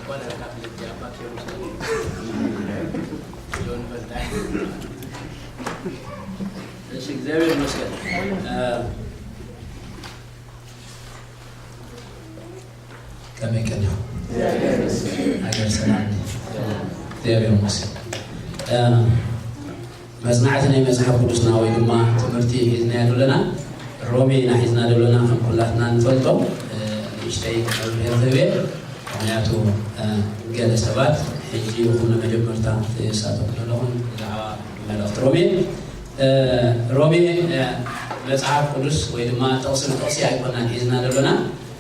ወላ ካብ ልጅ ኣባ ኪሮስ ጆን በልታይ። እሺ፣ እግዚኣብሔር ይመስገን። እ፣ ከመይ ቀኒኹም? ሃገር ሰላም ድዩ? እግዚኣብሔር ይመስገን። እ፣ መጽናዕቲ ናይ መጽሓፍ ቅዱስና ወይ ድማ ትምህርቲ ሒዝናዮ ዘለና ሮሜ ኢና ሒዝና ዘለና፣ ከም ኩላትና ንፈልጦ። እ፣ ንእሽተይ ክሕብር ክህብ እየ። ምኽንያቱ፣ እ፣ ገለ ሰባት ሕጂ ይኹን ንመጀመርታ ትሳተፉ ዘለኹም ብዛዕባ መልእኽቲ ሮሜ፣ እ፣ ሮሜ፣ እ፣ መጽሓፍ ቅዱስ ወይ ድማ ጥቕሲ ብጥቕሲ ኣይኮናን ሒዝና ዘለና።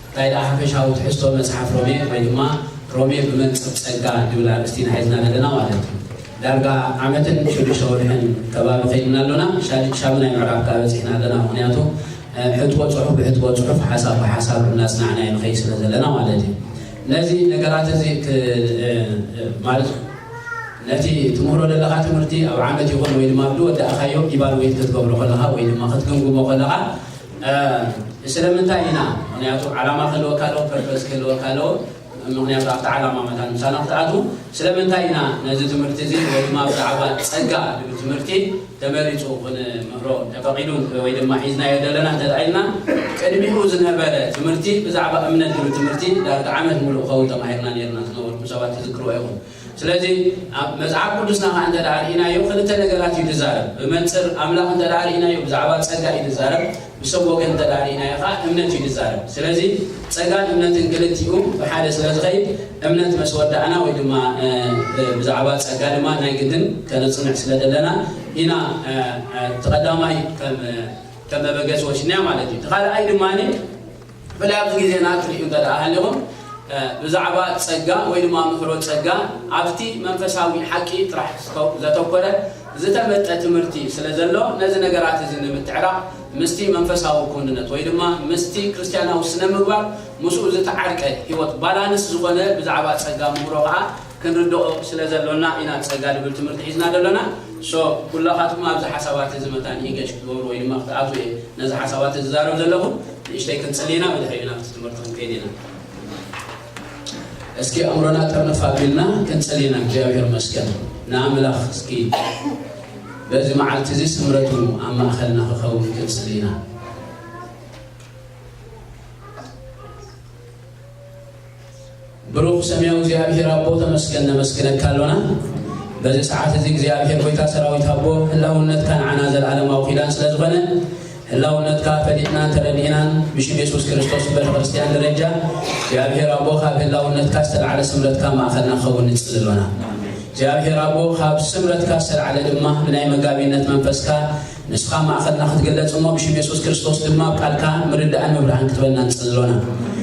እንታይ ደኣ ሓፈሻዊ ትሕዝቶ መጽሓፍ ሮሜ ወይ ድማ ሮሜ ብመንጽር ጸጋ ዝብል ኣርእስቲ ኢና ሒዝና ዘለና ማለት እዩ። ዳርጋ ዓመትን ሽዱሽተ ወርሕን ከባቢ ከይድና ኣሎና። ሻድ-፣ ሻሙናይ ምዕራፍ ከኣ በጺሕና ኣለና። ምኽንያቱ፣ እ፣ ሕጥቦ ጽሑፍ ብሕጥቦ ጽሑፍ፣ ሓሳብ ብሓሳብ እናጽናዕና ንኸይድ ስለ ዘለና ማለት እዩ። ነዚ ነገራት እዚ ክ-፣ እ፣ እ፣ ማለት ነቲ ትምህሮ ዘለኻ ትምህርቲ ኣብ ዓመት ይኹን ወይ ድማ ኣብ ዝወዳእካዮ ኢቫሉዌት ክትገብሮ ከለኻ ወይ ድማ ክትግምግሞ ከለኻ፣ እ፣ ስለምንታይ ኢና? ምኽንያቱ ዓላማ ክህልወካ ኣለዎ፣ ፐርፐስ ክህልወካ ኣለዎ። ምኽንያቱ ኣብቲ ዓላማ መታን ምሳና ክትኣትዉ፣ ስለምንታይ ኢና ነዚ ትምህርቲ እዚ ወይ ድማ ብዛዕባ ጸጋ ዝብል ትምህርቲ ተመሪጹ ክንምህሮ ተፈቒዱ ወይ ድማ ሒዝናዮ ዘለና እንተ ደኣ ኢልና፣ ቅድሚኡ ዝነበረ ትምህርቲ ብዛዕባ እምነት ዝብል ትምህርቲ ዳርጋ ዓመት ሙሉእ ክኸውን ተማሂርና ነይርና፣ ዝነበርኩም ሰባት ትዝክርዎ ኢኹም። ስለዚ ኣብ መጽሓፍ ቅዱስና ኸዓ እንተ ደኣ ርኢናዮ፣ ክልተ ነገራት እዩ ዝዛረብ። ብመንጽር ኣምላኽ እንተ ደኣ ርኢናዮ፣ ብዛዕባ ጸጋ እዩ ዝዛረብ። ብሰብ ወገን እንተ ደኣ ርኢናዮ ኸዓ፣ እምነት እዩ ዝዛረብ። ስለዚ ጸጋን እምነትን ክልቲኡ ብሓደ ስለ ዝኸይድ፣ እምነት ምስ ወዳእና ወይ ድማ፣ እ፣ እ፣ ብዛዕባ ጸጋ ድማ ናይ ግድን ከነጽንዕ ስለ ዘለና ኢና፣ እ፣ እ፣ እቲ ቀዳማይ ከም፣ ከም መበገሲ ወሲድናዮ ማለት እዩ። እቲ ካልኣይ ድማ ብፍላይ ኣብዚ ግዜና ትርእዩ እንተ ደኣ ሃሊኹም፣ እ፣ ብዛዕባ ጸጋ ወይ ድማ ምሕረት ጸጋ ኣብቲ መንፈሳዊ ሓቂ ጥራሕ ዝተው-፣ ዘተኮረ ዝተመጠ ትምህርቲ ስለ ዘሎ፣ ነዚ ነገራት እዚ ንምትዕራቕ ምስቲ መንፈሳዊ ኩንነት ወይ ድማ ምስቲ ክርስትያናዊ ስነ ምግባር ምስኡ ዝተዓርቀ ህይወት ባላንስ ዝኾነ ብዛዕባ ጸጋ ምህሮ ኸዓ ክንርድኦ ስለ ዘሎና ኢና ጸጋ ዝብል ትምህርቲ ሒዝና ዘሎና። ሶ ኩላኻትኩም ኣብዚ ሓሳባት እዚ መታን ኢንጌጅ ክትገብሩ ወይ ድማ ክትኣትዉ እየ ነዚ ሓሳባት ዝዛረብ ዘለኹ። ንእሽተይ ክንጽሊ ኢና፣ ብድሕሪኡ ናብቲ ትምህርቲ ክንከይድ ኢና። እስኪ ኣእምሮና ጥርንፍ ኣቢልና ክንጽሊ ኢና። እግዚኣብሔር መስገን ንኣምላኽ እስኪ በዚ መዓልቲ እዚ ስምረቱ ኣብ ማእኸልና ክኸውን ክንጽሊ ኢና። ብሩኽ ሰማያዊ እግዚኣብሔር ኣቦ ተመስገን ነመስግነካ ኣሎና። በዚ ሰዓት እዚ እግዚኣብሔር ጎይታ ሰራዊት ኣቦ ህላውነትካ ንዓና ዘለዓለማዊ ኪዳን ስለ ዝኾነ ህላውነትካ ፈሊጥናን ተረዲእናን ብሽም የሱስ ክርስቶስ ቤተ ክርስቲያን ደረጃ እግዚኣብሔር ኣቦ ካብ ህላውነትካ ዝተላዕለ ስምረትካ ማእኸልና ክኸውን ንጽሊ ኣሎና። እግዚኣብሔር ኣቦ ካብ ስምረትካ ዝተላዕለ ድማ ብናይ መጋቢነት መንፈስካ ንስኻ ማእኸልና ክትግለጽ እሞ ብሽም የሱስ ክርስቶስ ድማ ኣብ ቃልካ ምርዳእን ምብርሃን ክትበልና ንጽሊ ኣሎና።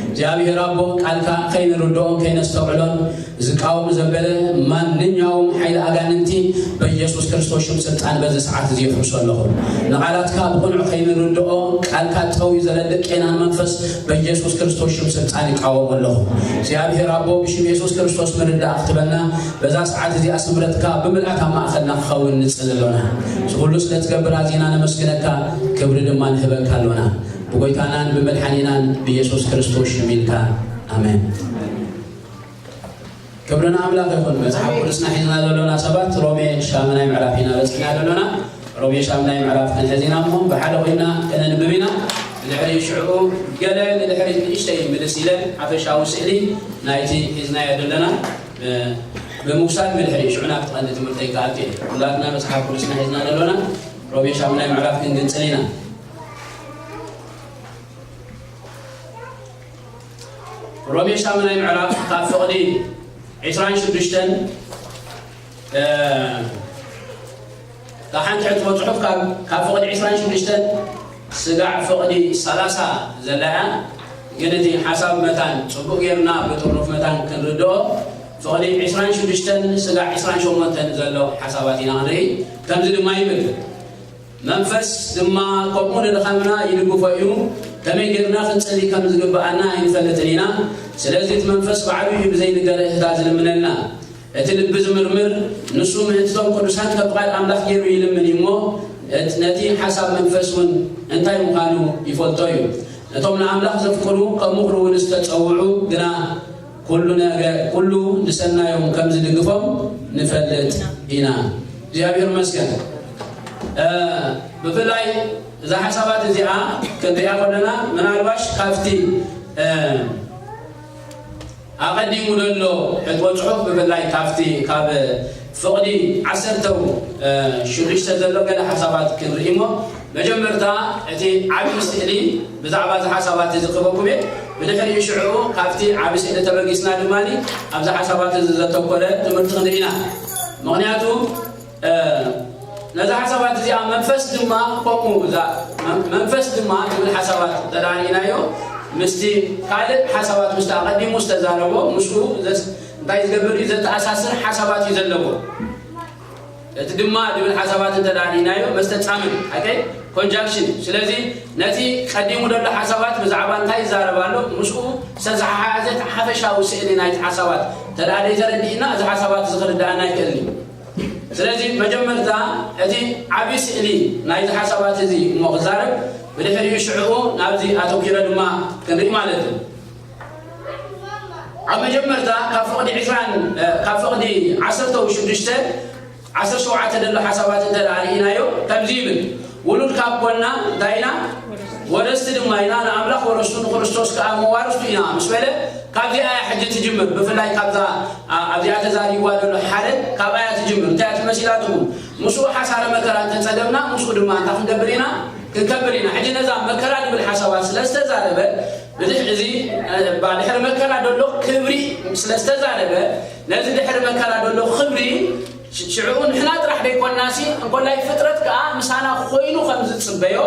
እግዚኣብሔር ኣቦ ቃልካ ከይንርድኦን ከይነስተውዕሎን ዝቃወም ዘበለ ማንኛውም ሓይሊ ኣጋንንቲ በኢየሱስ ክርስቶስ ሽም ስልጣን በዚ ሰዓት እዚ የፍርሶ ኣለኹ። ንቓላትካ ብቕኑዕ ከይንርድኦ ቃልካ ጠውዩ ዘለድቅ ቄናን መንፈስ በኢየሱስ ክርስቶስ ሽም ስልጣን ይቃወሞ ኣለኹ። እግዚኣብሔር ኣቦ ብሽም የሱስ ክርስቶስ ምርዳእ ክትበልና በዛ ሰዓት እዚኣ ስምረትካ ብምልኣት ኣብ ማእኸልና ክኸውን ንጽሊ ኣሎና። እዚ ኩሉ ስለ ትገብር ኣዚና ነመስግነካ፣ ክብሪ ድማ ንህበካ ኣሎና። ብጎይታናን ብመድሓኒናን ብኢየሱስ ክርስቶስ ሽም ኢልካ፣ ኣሜን። ክብሪ ንኣምላኽ ይኹን። መጽሓፍ ቅዱስና ሒዝና ዘሎና ሰባት ሮሜ ሻምናይ ምዕራፍ ኢና በጺሕና ዘሎና። ሮሜ ሻምናይ ምዕራፍ ክንሕዝ ኢና እሞ ብሓደ ኮይና ከነንብብ ኢና። ብድሕሪ ሽዕኡ ገለ ንድሕሪት ንእሽተይ ምልስ ኢለ ሓፈሻዊ ስእሊ ናይቲ ሒዝናዮ ዘለና፣ እ፣ ብምውሳድ ብድሕሪ ሽዑ ናብቲ ቀንዲ ትምህርተይ ክኣቱ እየ። ኩላትና መጽሓፍ ቅዱስና ሒዝና ዘሎና ሮሜ ሻምናይ ምዕራፍ ክንግንጽል ኢና። ሮሜ ሻምናይ ምዕራፍ ካብ ፍቕዲ ዕስራን ሽዱሽተን፣ እ፣ ካብ ሓንቲ ሕጥቦ ጽሑፍ ካብ፣ ካብ ፍቕዲ ዕስራን ሽዱሽተን ስጋዕ ፍቕዲ ሰላሳ ዘላ እያ። ግን እቲ ሓሳብ መታን ጽቡቕ ጌርና ብጥርኑፍ መታን ክንርድኦ ፍቕዲ ዕስራን ሽዱሽተን ስጋዕ ዕስራን ሸሞንተን ዘሎ ሓሳባት ኢና ክንርኢ። ከምዚ ድማ ይብል። መንፈስ ድማ ከምኡ ንድኻምና ይድግፎ እዩ። ከመይ ጌርና ክንጽሊ ከም ዝግብኣና ኣይንፈልጥን ኢና። ስለዚ እቲ መንፈስ ባዕሉ እዩ ብዘይንገረ እህታ ዝልምነልና። እቲ ልቢ ዝምርምር ንሱ ምእንትቶም ቅዱሳን ከም ፍቓድ ኣምላኽ ገይሩ ይልምን እዩ እሞ፣ እት-፣ ነቲ ሓሳብ መንፈስ እውን እንታይ ምዃኑ ይፈልጦ እዩ። ነቶም ንኣምላኽ ዘፍቅሩ ከም ምኽሩ እውን ዝተጸውዑ ግና ኩሉ ነገር፣ ኩሉ ንሰናዮም ከም ዝድግፎም ንፈልጥ ኢና። እግዚኣብሔር ይመስገን። እ፣ ብፍላይ እዛ ሓሳባት እዚኣ ክንሪኣ ከለና፣ ምናልባሽ ካብቲ፣ እ፣ ኣቐዲሙ ዘሎ ሕጥቦ ጽሑፍ፣ ብፍላይ ካብቲ ካብ ፍቕዲ ዓሰርተው፣ እ፣ ሽዱሽተ ዘሎ ገለ ሓሳባት ክንርኢ እሞ፣ መጀመርታ እቲ ዓቢ ስእሊ ብዛዕባ እዚ ሓሳባት እዚ ክበኩም እየ። ብድሕሪኡ ሽዑ ካብቲ ዓቢ ስእሊ ተበጊስና ድማ ኣብዚ ሓሳባት እዚ ዘተኮረ ትምህርቲ ክንርኢ ኢና። ምኽንያቱ፣ እ፣ ነዛ ሓሳባት እዚኣ መንፈስ ድማ ከምኡ፣ እዛ መን-፣ መንፈስ ድማ ትብል ሓሳባት እንተ ደኣ ርኢናዮ፣ ምስቲ ካልእ ሓሳባት፣ ምስቲ ኣቐዲሙ ዝተዛረቦ፣ ምስኡ ዘስ-፣ እንታይ ዝገብር እዩ? ዘተኣሳስር ሓሳባት እዩ ዘለዎ። እቲ ድማ ድብል ሓሳባት እንተ ደኣ ርኢናዮ፣ መስተጻምር፣ ኣይ፣ ኮንጃንክሽን እዩ። ስለዚ ነቲ ቀዲሙ ዘሎ ሓሳባት ብዛዕባ እንታይ ይዛረብ ኣሎ፣ ምስኡ ዝተዘሓሓዘ ሓፈሻዊ ስእሊ ናይቲ ሓሳባት እንተ ደኣ ዘይተረዲእና፣ እዚ ሓሳባት እዚ ክርድኣና ኣይክእልን እዩ። ስለዚ መጀመርታ እቲ ዓቢ ስእሊ ናይዚ ሓሳባት እዚ እሞ ክዛረብ፣ ብድሕሪኡ ሽዕኡ ናብዚ ኣተኲረ ድማ ክንርኢ ማለት እዩ። ኣብ መጀመርታ ካብ ፍቕዲ ዕስራን፣ እ፣ ካብ ፍቕዲ ዓሰርተው ሽዱሽተ፣ ዓሰርተ ሸውዓተ ዘሎ ሓሳባት እንተ ደኣ ርኢናዮ፣ ከምዚ ይብል፣ ውሉድ ካብ ኮንና እንታይ ኢና? ወረስቲ ድማ ኢና፣ ንኣምላኽ ወረስቱ፣ ንክርስቶስ ከኣ መዋርስቱ ኢና ምስ በለ፣ ካብዚኣ እያ ሕጂ ትጅምር። ብፍላይ ካብዛ፣ ኣ-፣ ኣብዚኣ ተዛሪብዋ ዘሎ ሓደ፣ ካብኣ እያ ትጅምር። እንታይ እያ ትመስላትኩም? ምስኡ ሓሳረ መከራ እንተጸገምና፣ ምስኡ ድማ እንታይ ክንገብር ኢና? ክንከብር ኢና። ሕጂ ነዛ መከራ ዝብል ሓሳባት ስለ ዝተዛረበ፣ ብድሕ-፣ እዚ፣ እ፣ ባ-፣ ድሕሪ መከራ ዘሎ ክብሪ ስለ ዝተዛረበ፣ ነዚ ድሕሪ መከራ ዘሎ ክብሪ ሽ-፣ ሽዕኡ ንሕና ጥራሕ ደይኮንናሲ፣ እንኮላይ ፍጥረት ከኣ ምሳና ኮይኑ ከም ዝጽበዮ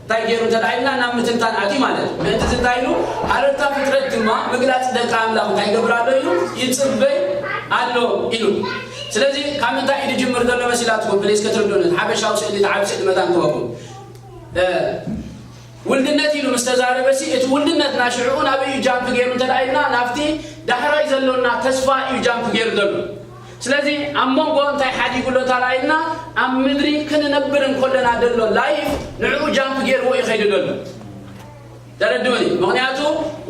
እንታይ ገይሩ እንተ ደኣ ኢልና ናብ ምትንታን ኣትዩ ማለት እዩ። ምእንቲ እዚ እንታይ ኢሉ? ሃረርታ ፍጥረት ድማ ምግላጽ ደቂ ኣምላኽ እንታይ ይገብር ኣሎ ኢሉ? ይጽበይ ኣሎ ኢሉ። ስለዚ ካብ ምንታይ እዩ ዝጅምር ዘሎ መሲላትኩም? ፕሊስ ክትርድኡኒ። ሓበሻዊ ስእሊ፣ እቲ ዓቢ ስእሊ መታን ክበኩም። እ፣ ውልድነት ኢሉ ምስ ተዛረበሲ፣ እቲ ውልድነትና ሽዕኡ ናበይ እዩ ጃምፕ ገይሩ እንተ ደኣ ኢልና፣ ናብቲ ዳሕራይ ዘሎና ተስፋ እዩ ጃምፕ ገይሩ ዘሎ። ስለዚ ኣብ መንጎ እንታይ ሓዲጉ ኣሎ እንተ ደኣ ኢልና፣ ኣብ ምድሪ ክንነብር እንከለና ዘሎ ላይፍ ንዕኡ ጃምፕ ገይርዎ እዩ ከይዱ ዘሎ። ተረድኡኒ። ምኽንያቱ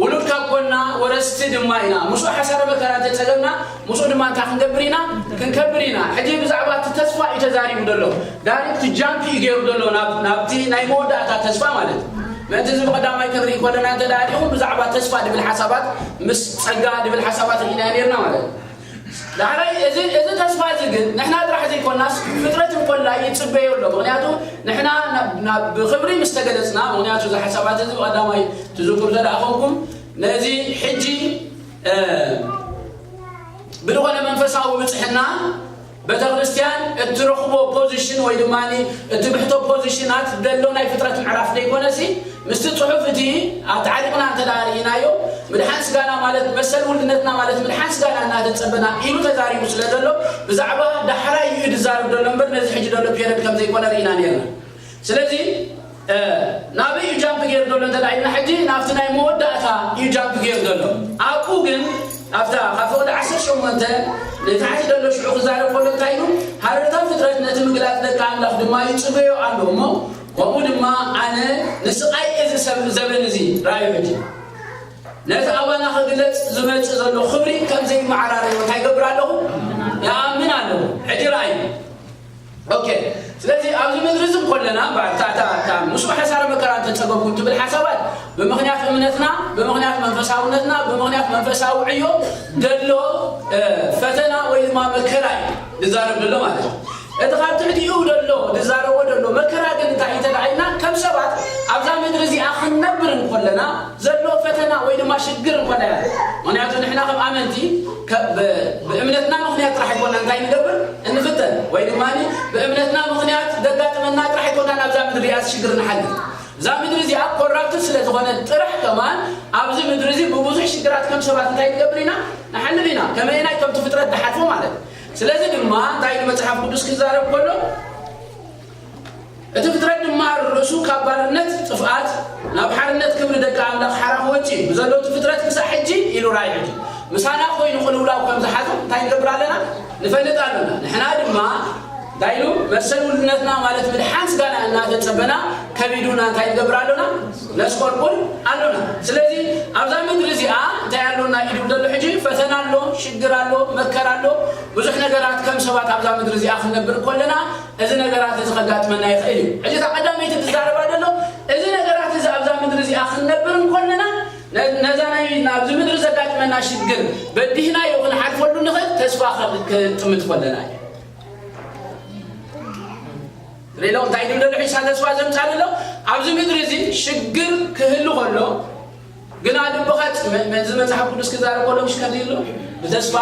ውሉድ ካብ ኮንና ወረስቲ ድማ ኢና። ምስኡ ሓሳረ መከራ እንተጸገምና፣ ምስኡ ድማ እንታይ ክንገብር ኢና? ክንከብር ኢና። ሕጂ ብዛዕባ እቲ ተስፋ እዩ ተዛሪቡ ዘሎ። ዳይሬክት ጃምፕ እዩ ገይሩ ዘሎ ናብ፣ ናብቲ ናይ መወዳእታ ተስፋ ማለት እዩ። ምእንቲ እዚ ብቐዳማይ ክንርኢ ከለና እንተ ደኣ ዲኹም ብዛዕባ ተስፋ ድብል ሓሳባት ምስ ጸጋ ድብል ሓሳባት ርኢና ነርና ማለት እዩ። ዳሕራይ እዚ፣ እዚ ተስፋ እዚ ግን ንሕና ጥራሕ ዘይኮናስ ፍጥረት እንኮላ ይጽበዮ ኣሎ። ምኽንያቱ ንሕና ናብ፣ ናብ ብኽብሪ ምስ ተገለጽና፣ ምኽንያቱ እዚ ሓሳባት እዚ ብቐዳማይ ትዝክሩ እንተ ደኣ ኮንኩም፣ ነዚ ሕጂ፣ እ፣ ብዝኾነ መንፈሳዊ ብጽሕና ቤተ ክርስቲያን እትረኽቦ ፖዚሽን ወይ ድማ እትብሕቶ ፖዚሽናት ዘሎ ናይ ፍጥረት ምዕራፍ ዘይኮነሲ፣ ምስቲ ጽሑፍ እቲ ኣተዓሊቕና እንተ ደኣ ርኢናዮ፣ ምድሓን ስጋና ማለት መሰል ውልድነትና ማለት ምድሓን ስጋና እናተጸበና ኢሉ ተዛሪቡ ስለ ዘሎ፣ ብዛዕባ ዳሕራይ እዩ ዝዛረብ ዘሎ እምበር፣ ነዚ ሕጂ ዘሎ ፔሪድ ከም ዘይኮነ ርኢና ነርና። ስለዚ፣ እ፣ ናበይ እዩ ጃምፕ ገይሩ ዘሎ እንተ ደኣ ኢልና፣ ሕጂ ናብቲ ናይ መወዳእታ እዩ ጃምፕ ገይሩ ዘሎ። ኣብኡ ግን፣ ኣብታ ካብ ፍቕዲ ዓሰርተ ሸሞንተ ንታሕቲ ዘሎ ሽዑ ክዛረብ ከሎ እንታይ ኢሉ? ሃረርታ ፍጥረት ነቲ ምግላጽ ደቂ ኣምላኽ ድማ ይጽበዮ ኣሎ እሞ፣ ከምኡ ድማ ኣነ ንስቓይ እዚ ሰብ ዘበን እዚ፣ ርኣዩ ሕጂ፣ ነቲ ኣባና ክግለጽ ዝመጽእ ዘሎ ክብሪ ከም ዘይመዓራረዮ እንታይ ይገብር ኣለኹ? ይኣምን ኣለኹ። ሕጂ ርኣዩ። ኦኬ። ስለዚ ኣብዚ ምድሪ እዚ እንኮለና፣ እታ፣ እታ፣ እታ ምስኡ ሓሳረ መከራ እንተጸገብኩም ትብል ሓሳባት፣ ብምኽንያት እምነትና፣ ብምኽንያት መንፈሳውነትና፣ ብምኽንያት መንፈሳዊ ዕዮ ዘሎ፣ እ፣ ፈተና ወይ ድማ መከራ እዩ ዝዛረብ ዘሎ ማለት እዩ። እቲ ካብ ትሕቲኡ ዘሎ ዝዛረቦ ዘሎ መከራ ግን እንታይ እዩ እንተ ደኣ ኢልና፣ ከም ሰባት ኣብዛ ምድሪ እዚኣ ክንነብር እንኮለና ዘሎ ፈተና ወይ ድማ ሽግር እንኮለና፣ ምኽንያቱ ንሕና ከም ኣመንቲ ከ-፣ ብ-፣ ብእምነትና ምኽንያት ጥራሕ ኣይኮና እንታይ ንገብር? እንፍተን ወይ ድማ ብእምነትና ምኽንያት ዘጋጥመና ጥራሕ ኣይኮና ናብዛ ምድሪ እዚኣ ሽግር ንሓልፍ። እዛ ምድሪ እዚኣ ኮራፕት ስለ ዝኾነ ጥራሕ ከማን ኣብዚ ምድሪ እዚ ብብዙሕ ሽግራት ከም ሰባት እንታይ ንገብር ኢና? ንሓልፍ ኢና። ከመይናይ ከምቲ ፍጥረት ዝሓልፎ ማለት። ስለዚ ድማ እንታይ ኢሉ መጽሓፍ ቅዱስ ክዛረብ ከሎ፣ እቲ ፍጥረት ድማ ርእሱ ካብ ባርነት ጥፍኣት ናብ ሓርነት ክብሪ ደቂ ኣምላኽ ሓራ ክወጽእ እዩ። ብዘሎ እቲ ፍጥረት ክሳዕ ሕጂ ኢሉ ራእይ ሕጂ ምሳና ኮይኑ ቅልውላው ከም ዝሓዞ እንታይ ንገብር ኣለና? ንፈልጥ ኣለና። ንሕና ድማ እንታይ ኢሉ? መሰል ውልድነትና ማለት ምድሓን ስጋና እናተጸበና ከቢዱና እንታይ ንገብር ኣሎና? ነስቆርቁር ኣሎና። ስለዚ ኣብዛ ምድሪ እዚኣ እንታይ ኣሎና? ኢዱ ዘሎ ሕጂ ፈተና ኣሎ፣ ሽግር ኣሎ፣ መከራ ኣሎ። ብዙሕ ነገራት ከም ሰባት ኣብዛ ምድሪ እዚኣ ክንነብር ከለና እዚ ነገራት እዚ ከጋጥመና ይኽእል እዩ። ሕጂ እታ ቀዳመይቲ ትዛረባ ዘሎ እዚ ነገራት እዚ ኣብዛ ምድሪ እዚኣ ክንነብር እንከለና ነ- ነዛ ናይ ናብዚ ምድሪ ዘጋጥመና ሽግር በዲህናዮ ክንሓልፈሉ ንኽእል ተስፋ ከ- ክንጥምት ከለና እዩ። ሪሎ እንታይ ድም ደሎ ሒሳ ተስፋ ዘምጻ ዘሎ ኣብዚ ምድሪ እዚ ሽግር ክህሉ ከሎ ግና ልብኻ ጽ- መ- መዚ መጽሓፍ ቅዱስ ክዛረብ ከሎ ምሽ ከምዚ ይብሎ ብተስፋ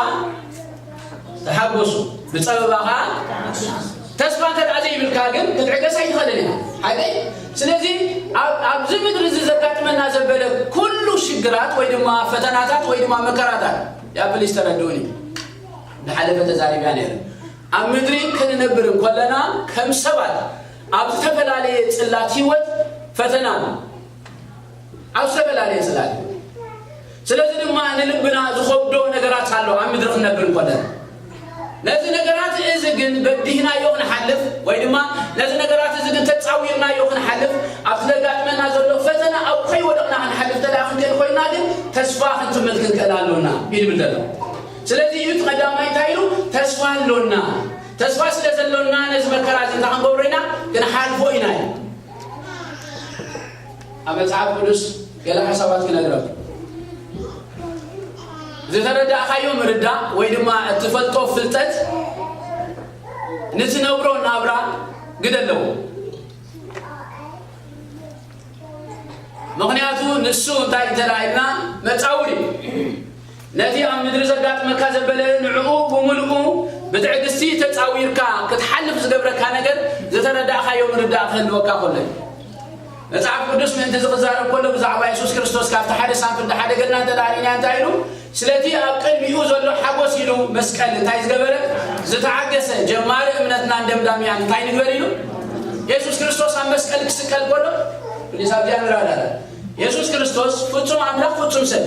ተሓጎሱ ብጸበባኻ ተስፋ እንተ ደኣ ዘይብልካ ግን ክትዕገስ ኣይትኽእልን ኢኻ ሓቀይ ስለዚ ኣብ- ኣብዚ ምድሪ እዚ ዘጋጥመና ዘበለ ኩሉ ሽግራት ወይ ድማ ፈተናታት ወይ ድማ መከራታት ያብል ዝተረድኡኒ ብሓለፈ ተዛሪብያ ነይረ ኣብ ምድሪ ክንነብር እንከለና ከም ሰባት ኣብ ዝተፈላለየ ጽላት ህይወት ፈተና ኣብ ዝተፈላለየ ጽላት ህይወት ስለዚ ድማ ንልብና ዝኸብዶ ነገራት ኣሎ ኣብ ምድሪ ክንነብር እንከለና ነዚ ነገራት እዚ ግን በዲህናዮ ክንሓልፍ ወይ ድማ ነዚ ነገራት እዚ ግን ተጻዊርናዮ ክንሓልፍ ኣብቲ ዘጋጥመና ዘሎ ፈተና ኣብ ከይወደቕና ክንሓልፍ ተላ ክንክእል ኮይና ግን ተስፋ ክንጥምት ክንክእል ኣሎና ይብል ዘሎ ስለዚ እዩ ቀዳማይ እንታይ ኢሉ ተስፋ ኣሎና ተስፋ ስለ ዘሎና ነዚ መከራ እዚ እንታይ ክንገብሮ ኢና ክንሓልፎ ኢና እዩ ኣብ መጽሓፍ ቅዱስ ገለ ሓሳባት ክነግረኩም ዝተረዳእካዮ ምርዳእ ወይ ድማ እትፈልጦ ፍልጠት ንትነብሮ ናብራ ግደ ኣለዎ ምኽንያቱ ንሱ እንታይ እንተደኣ ኢልና መጻውር እዩ ነቲ ኣብ ምድሪ ዘጋጥመካ ዘበለ ንዕኡ ብምልኡ ብትዕግስቲ ተጻዊርካ ክትሓልፍ ዝገብረካ ነገር ዝተረዳእካዮ ምርዳእ ክህልወካ ከሎ እዩ መጽሓፍ ቅዱስ ምእንቲ ዝኽዛረብ ከሎ ብዛዕባ የሱስ ክርስቶስ ካብቲ ሓደ ሳንክል ሓደ ገና እንተዳሪና እንታይ ኢሉ ስለቲ ኣብ ቅድሚኡ ዘሎ ሓጎስ ኢሉ መስቀል እንታይ ዝገበረ ዝተዓገሰ ጀማሪ እምነትናን ደምዳሚያን እንታይ ንግበር ኢሉ የሱስ ክርስቶስ ኣብ መስቀል ክስቀል ከሎ ሊሳብዚያ ንራዳዳ የሱስ ክርስቶስ ፍጹም ኣምላኽ ፍጹም ሰብ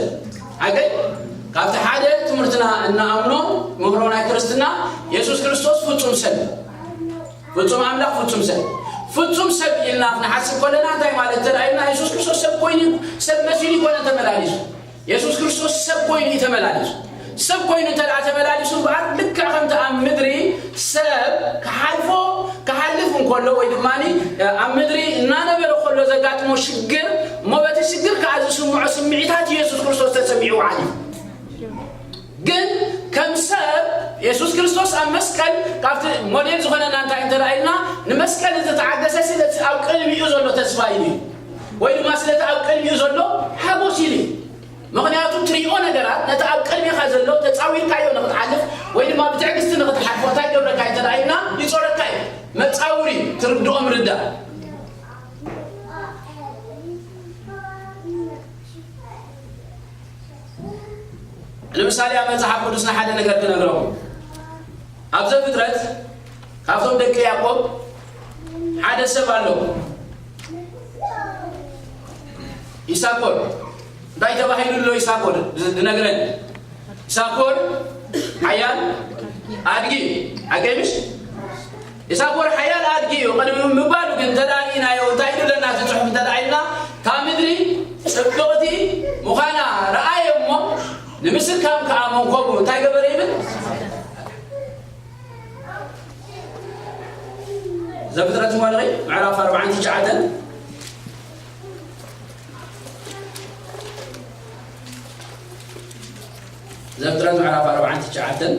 ሓቀይ ካብቲ ሓደ ትምህርትና እናኣምኖ ምህሮ ናይ ክርስትና የሱስ ክርስቶስ ፍጹም ሰብ ፍጹም ኣምላኽ ፍጹም ሰብ ፍጹም ሰብ ኢልና ክንሓስብ ከለና እንታይ ማለት ተረኣዩና የሱስ ክርስቶስ ሰብ ኮይኑ ሰብ መሲሉ ይኮነ ተመላሊሱ የሱስ ክርስቶስ ሰብ ኮይኑ እዩ ተመላሊሱ ሰብ ኮይኑ እንተ ተመላሊሱ እምበኣር ልክዕ ከምቲ ኣብ ምድሪ ሰብ ክሓልፎ ክሓልፍ እንከሎ ወይ ድማ ኣብ ምድሪ እናነበረ ከሎ ዘጋጥሞ ሽግር እሞ በቲ ሽግር ከዓ ዝስምዖ ስምዒታት የሱስ ክርስቶስ ተሰሚዑ ዓሊፉ ግን ከም ሰብ የሱስ ክርስቶስ ኣብ መስቀል ካብቲ ሞዴል ዝኾነና እንታይ እንተ ኢልና ንመስቀል ዝተዓገሰ ስለቲ ኣብ ቅድሚኡ ዘሎ ተስፋ ኢሉ እዩ ወይ ድማ ስለቲ ኣብ ቅድሚኡ ዘሎ ሓጎስ ኢሉ እዩ ምኽንያቱ ትሪኦ ነገራት ነቲ ኣብ ቅድሚኻ ዘሎ ተጻዊርካዮ ንኽትሓልፍ ወይ ድማ ብትዕግስቲ ንኽትሓልፎ እንታይ ገብረካ እዩ እንተ ኢልና ይጾረካ እዩ መጻውሪ ትርድኦም ርዳእ ንምሳሌ ኣብ መጽሓፍ ቅዱስና ሓደ ነገር ክነግረኩም ኣብ ዘፍጥረት ካብቶም ደቂ ያዕቆብ ሓደ ሰብ ኣሎ ኢሳኮር እንታይ ተባሂሉ ኣሎ ኢሳኮር ዝነግረን ኢሳኮር ሓያል ኣድጊ ሓቀይ ምሽ ኢሳኮር ሓያል ኣድጊ እዩ ቅድሚ ምባሉ ግን ተዳሪእናዮ እንታይ ኢሉ ለና እቲ ፅሑፍ እንተዳኢልና እታ ምድሪ ፅብቕቲ ምዃና ረኣየ እሞ ንምስካም ከዓ መንኮቡ እንታይ ገበረ ይብል ዘፍጥረት እሞ ንርኢ ምዕራፍ ኣርባዓን ትሽዓተን ዘፍጥረት ምዕራፍ ኣርባዓን ትሽዓተን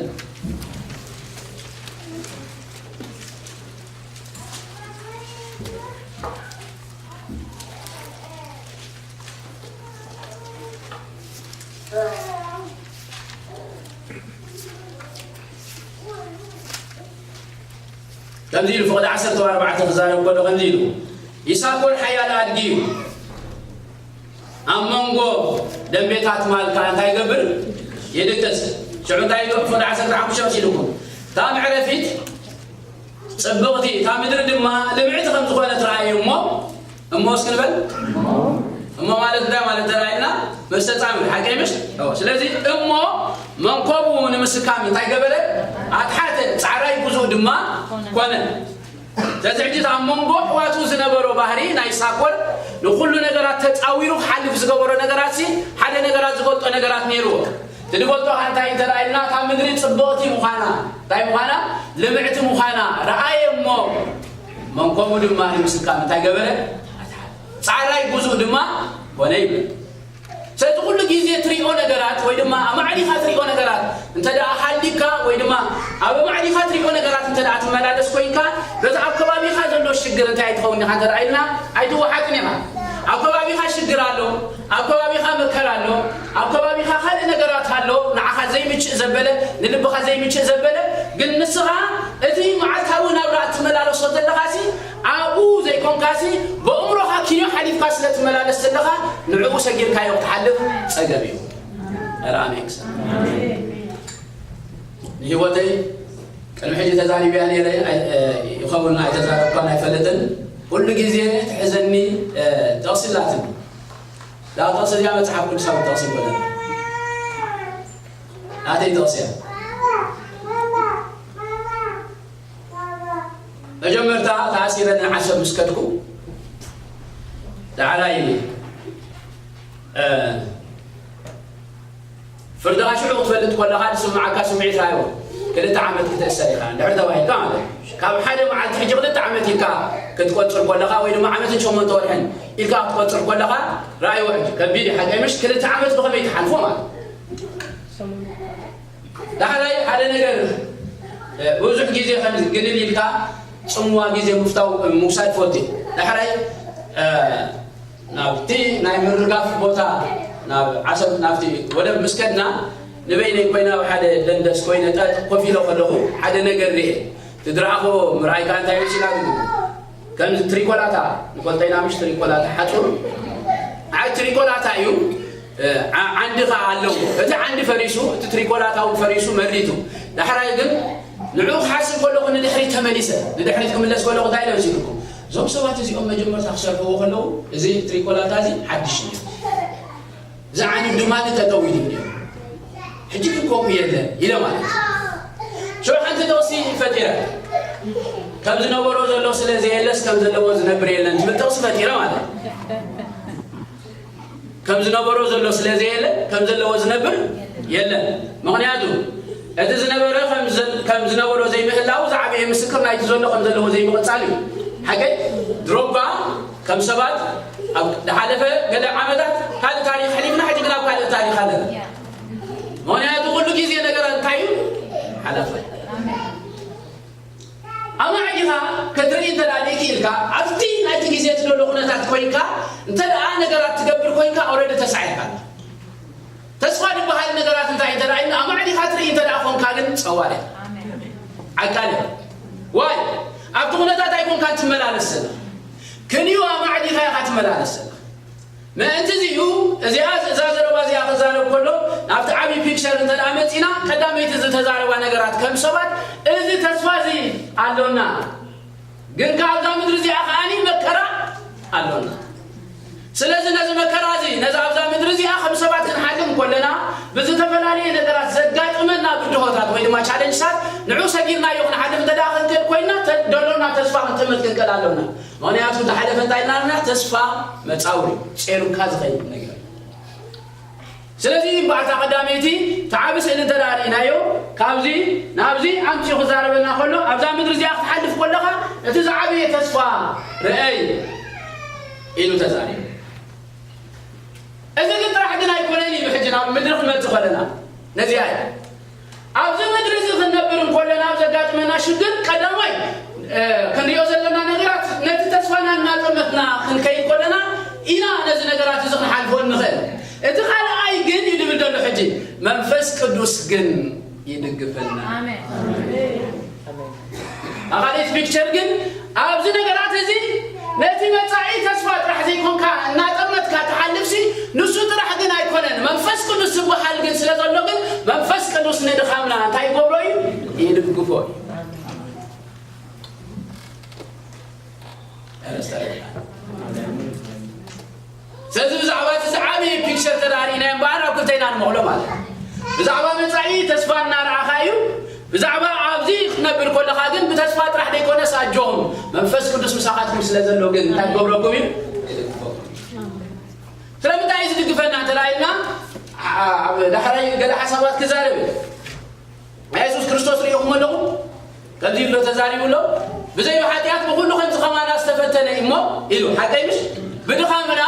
ከምዚ ኢሉ ፍቕዲ ዓሰርተ ኣርባዕተ ክዛረብ ከሎ ከምዚ ኢሉ ይሳኮር ሓያል ኣድጊ እዩ ኣብ መንጎ ደንቤታት ማል ከዓ እንታይ ይገብር ይድቅስ ሽዑ እንታይ ኢሉ ፍቕዲ ዓሰርተ ሓሙሽተ መሲልኩም እታ መዕረፊት ጽብቕቲ እታ ምድሪ ድማ ልምዕቲ ከም ዝኾነ ትረኣዩ እሞ እሞ እስኪ ንበል እሞ ማለት እንታይ ማለት ተራኢልና መስተጻምር ሓቀይ ምሽ ስለዚ እሞ መንኮቡ ንምስካም እንታይ ገበረ ኣትሓተ ጻዕራይ ጉዞ ድማ ኮነ። ስለዚ ሕጂ ኣብ መንጎ ኣሕዋቱ ዝነበሮ ባህሪ ናይ ሳኮር ንኹሉ ነገራት ተጻዊሩ ክሓልፍ ዝገበሮ ነገራት ሲ ሓደ ነገራት ዝገልጦ ነገራት ነይርዎ። እቲ ዝፈልጦ ከ እንታይ እንተ ደኣ ኢልና እታ ምድሪ ጽብቕቲ ምዃና እንታይ ምዃና ልምዕቲ ምዃና ረኣየ እሞ መንኮሙ ድማ ንምስካም እንታይ ገበረ? ጻዕራይ ጉዙእ ድማ ኮነ ይብል። ስለዚ ኩሉ ግዜ ትሪኦ ነገራት ወይ ድማ ኣማዕዲኻ ትሪኦ ነገራት እንተ ደኣ ሃሊካ ወይ ድማ ኣብ ኣማዕዲኻ ትሪኦ ነገራት እንተ ደኣ ትመላለስ ኮይንካ በቲ ኣብ ከባቢኻ ዘሎ ሽግር እንታይ ኣይትኸውን ኢኻ እንተ ደኣ ኢልና ኣይትወሓጥን ኢኻ። ኣብ ከባቢኻ ሽግር ኣሎ፣ ኣብ ከባቢኻ መከራ ኣሎ፣ ኣብ ከባቢኻ ካልእ ነገራት ኣሎ፣ ንዓኻ ዘይምችእ ዘበለ፣ ንልብኻ ዘይምችእ ዘበለ፣ ግን ንስኻ እቲ መዓልታዊ ናብራ እትመላለሶ ዘለኻሲ ኣብኡ ዘይኮንካሲ ብእምሮኻ ኪንዮ ሓሊፍካ ስለ ትመላለስ ዘለኻ ንዕኡ ሰጊርካዮ ክትሓልፍ ጸገም እዩ። ኧረ ኣሜን ክሰ ንህይወተይ ቅድሚ ሕጂ ተዛሪብያ ነይረ ኣይ- እ፣ ይኸውን ኣይተዛረብኳን ኣይፈልጥን። ኩሉ ግዜ ትሕዘኒ እ፣ ጥቕሲ ኣላትኒ። እዛ ጥቕሲ እዚኣ መጽሓፍ ቅዱሳዊ ጥቕሲ ይኮነ ናተይ ጥቕሲ እያ። መጀመርታ ተኣሲረ ንዓሰብ ምስ ከድኩ ዳዕራይ እ፣ ፍርድኻ ሽዑ ክትፈልጥ ከለኻ ዝስምዓካ ስምዒት ራዮ ክልተ ዓመት ክትእሰር ኢኻ እንድሕር ተባሂልካ ማለት እዩ። ካብ ሓደ መዓልቲ ሕጂ ክልተ ዓመት ኢልካ ክትቆጽር ከለኻ ወይ ድማ ዓመትን ሸሞንተ ወርሕን ኢልካ ክትቆጽር ከለኻ ራእይዎ ሕጂ ከቢድ እዩ ሓቀይ ምሽ ክልተ ዓመት ብኸመይ ትሓልፎ ማለት እዩ። ዳሕራይ ሓደ ነገር እ፣ ብዙሕ ግዜ ከም ግልል ኢልካ ጽምዋ ግዜ ምፍታው ምውሳድ ፈት እዩ። ዳሕራይ እ፣ ናብቲ ናይ ምርጋፍ ቦታ ናብ ዓሰብ ናብቲ ወደብ ምስ ከድና ንበይነይ ኮይነ ኣብ ሓደ ደንደስ ኮይነ ጠጥ ኮፍ ኢለ ከለኹ ሓደ ነገር ርኤ። እቲ ዝረኣኹዎ ምርኣይ ከኣ እንታይ መሲላ ትብሉ? ከምዚ ትሪኮላታ ንፈልጦ ኢና ምሽ ትሪኮላታ ሓጹር ዓይ ትሪኮላታ እዩ። እ፣ ዓ- ዓንዲ ከኣ ኣለዎ። እቲ ዓንዲ ፈሪሱ፣ እቲ ትሪኮላታ እውን ፈሪሱ መሪቱ። ዳሕራይ ግን ንዕኡ ክሓስብ ከለኹ ንድሕሪት ተመሊሰ። ንድሕሪት ክምለስ ከለኹ እንታይ ኢለ መሲልኩም? እዞም ሰባት እዚኦም መጀመርታ ክሰርሕዎ ከለዉ እዚ ትሪኮላታ እዚ ሓድሽ እዩ። ዝዓንድ ድማ ጠጠው ኢሉ እዩ። ሕጂ ግን ከምኡ የለን ኢለ ማለት እዩ። ሽዑ ሓንቲ ጥቕሲ ፈጢረ። ከም ዝነበሮ ዘሎ ስለ ዘየለስ ከም ዘለዎ ዝነብር የለን ትብል ጥቕሲ ፈጢረ ማለት እዩ። ከም ዝነበሮ ዘሎ ስለ ዘየለ ከም ዘለዎ ዝነብር የለን። ምኽንያቱ እቲ ዝነበረ ከም ዘ- ከም ዝነበሮ ዘይምህላው ዝዓበየ ምስክር ናይቲ ዘሎ ከም ዘለዎ ዘይምቕጻል እዩ። ሓቀይ ድሮባ ከም ሰባት ኣብ ዝሓለፈ ገለ ዓመታት ካልእ ታሪኽ ኣሕሊፍና ሕጂ ግን ኣብ ካልእ ታሪኽ ኣለና። ምኽንያቱ ኩሉ ግዜ ነገር እንታይ እዩ ሓለፈ። ኣማዕዲኻ ክትርኢ እንተ ደኣ ደይክኢልካ ኣብቲ ናይቲ ግዜ እቲ ዘሎ ኩነታት ኮይንካ እንተ ደኣ ነገራት ትገብር ኮይንካ ኦረዲ ተሳዒርካ ኣለኻ። ተስፋ ዝበሃል ነገራት እንታይ እንተ ደኣ ኢልና ኣማዕዲኻ ትርኢ እንተ ደኣ ኮንካ ግን ጸዋር ኢኻ። ዓቃል ኢኻ። ዋይ ኣብቲ ኩነታት ኣይኮንካን ትመላለስ ዘለኻ ክንዩ ኣማዕዲኻ ኢኻ ትመላለስ ዘለኻ። ምእንቲ እዚ እዩ እዚኣ እዛ ዘረባ እዚኣ ክዛረብ ከሎ ናብቲ ዓብዪ ፒክቸር እንተ ደኣ መፂና ቀዳመይቲ ዝተዛረባ ነገራት ከም ሰባት እዚ ተስፋ እዚ ኣሎና ግን ካብዛ ምድሪ እዚኣ ከዓኒ መከራ ኣሎና ስለዚ ነዚ መከራ እዚ ነዚ ኣብዛ ምድሪ እዚኣ ከም ሰባት ክንሓልም ከለና ብዝተፈላለየ ነገራት ዘጋጥመና ብድሆታት ወይ ድማ ቻለንጅታት ንዑ ሰጊርናዮ ክንሓልፍ እንተ ደኣ ክንክእል ኮይንና ተ- ደሎና ተስፋ ክንጥምት ክንክእል ኣሎና ምክንያቱ ዝሓለፈ እንታይ ኢልና ተስፋ መጻውሪ ጼሩካ ዝኸይድ ነገር ስለዚ እምበኣርታ ቀዳመይቲ ተዓቢ ስእሊ እንተ ደኣ ርኢናዮ ካብዚ ናብዚ ኣምፅኡ ክዛረበና ከሎ ኣብዛ ምድሪ እዚኣ ክትሓልፍ ከለኻ እቲ ዝዓበየ ተስፋ ርአይ ኢሉ ተዛሪቡ እዚ ግን ጥራሕ ግን ኣይኮነን እዩ ሕጂ ናብ ምድሪ ክንመፅእ ከለና ነዚኣ እዩ ኣብዚ ምድሪ እዚ ክንነብር እንኮለና ኣብ ዘጋጥመና ሽግር ቀዳማይ ክንሪኦ ዘለና ነገራት ነቲ ተስፋና እናጠመትና ክንከይድ ከለና ኢና ነዚ ነገራት እዚ ክንሓልፎ እንኽእል እቲ ካልኣይ ግን እዩ ድብል ዘሎ ሕጂ መንፈስ ቅዱስ ግን ይድግፈና ኣኻሊት ፒክቸር ግን ኣብዚ ነገራት እዚ ነቲ መጻኢ ተስፋ ጥራሕ ዘይኮንካ እናጠመትካ ትሓልፍሲ ንሱ ጥራሕ ግን ኣይኮነን መንፈስ ቅዱስ ዝበሃል ግን ስለ ዘሎ ግን መንፈስ ቅዱስ ንድኻምና እንታይ ይገብሮ እዩ ይድግፎ እዩ ስለዚ ብዛዕባ እቲ ዝዓበየ ፒክቸር ተዳሪእና እምበኣር ኣብ ክልተ ኢና ንመቕሎ ማለት ብዛዕባ መጻኢ ተስፋ እናረኣኻ እዩ ብዛዕባ ኣብዚ ክትነብር ከለኻ ግን ብተስፋ ጥራሕ ዘይኮነስ ኣጆኹም፣ መንፈስ ቅዱስ ምሳኻትኩም ስለ ዘሎ ግን እንታይ ክገብረኩም እዩ? ስለምንታይ እዩ ዝድግፈና እንተ ኢልና፣ ኣብ ዳሕራይ ገለ ሓሳባት ክዛረብ እየ። ናይ የሱስ ክርስቶስ ርኢኹም ኣለኹም? ከምዚ ኢሉ ተዛሪቡ ኣሎ። ብዘይ ሓጢኣት ብኹሉ ከምዚ ከማና ዝተፈተነ እዩ እሞ ኢሉ። ሓቀይ ምሽ? ብድኻምና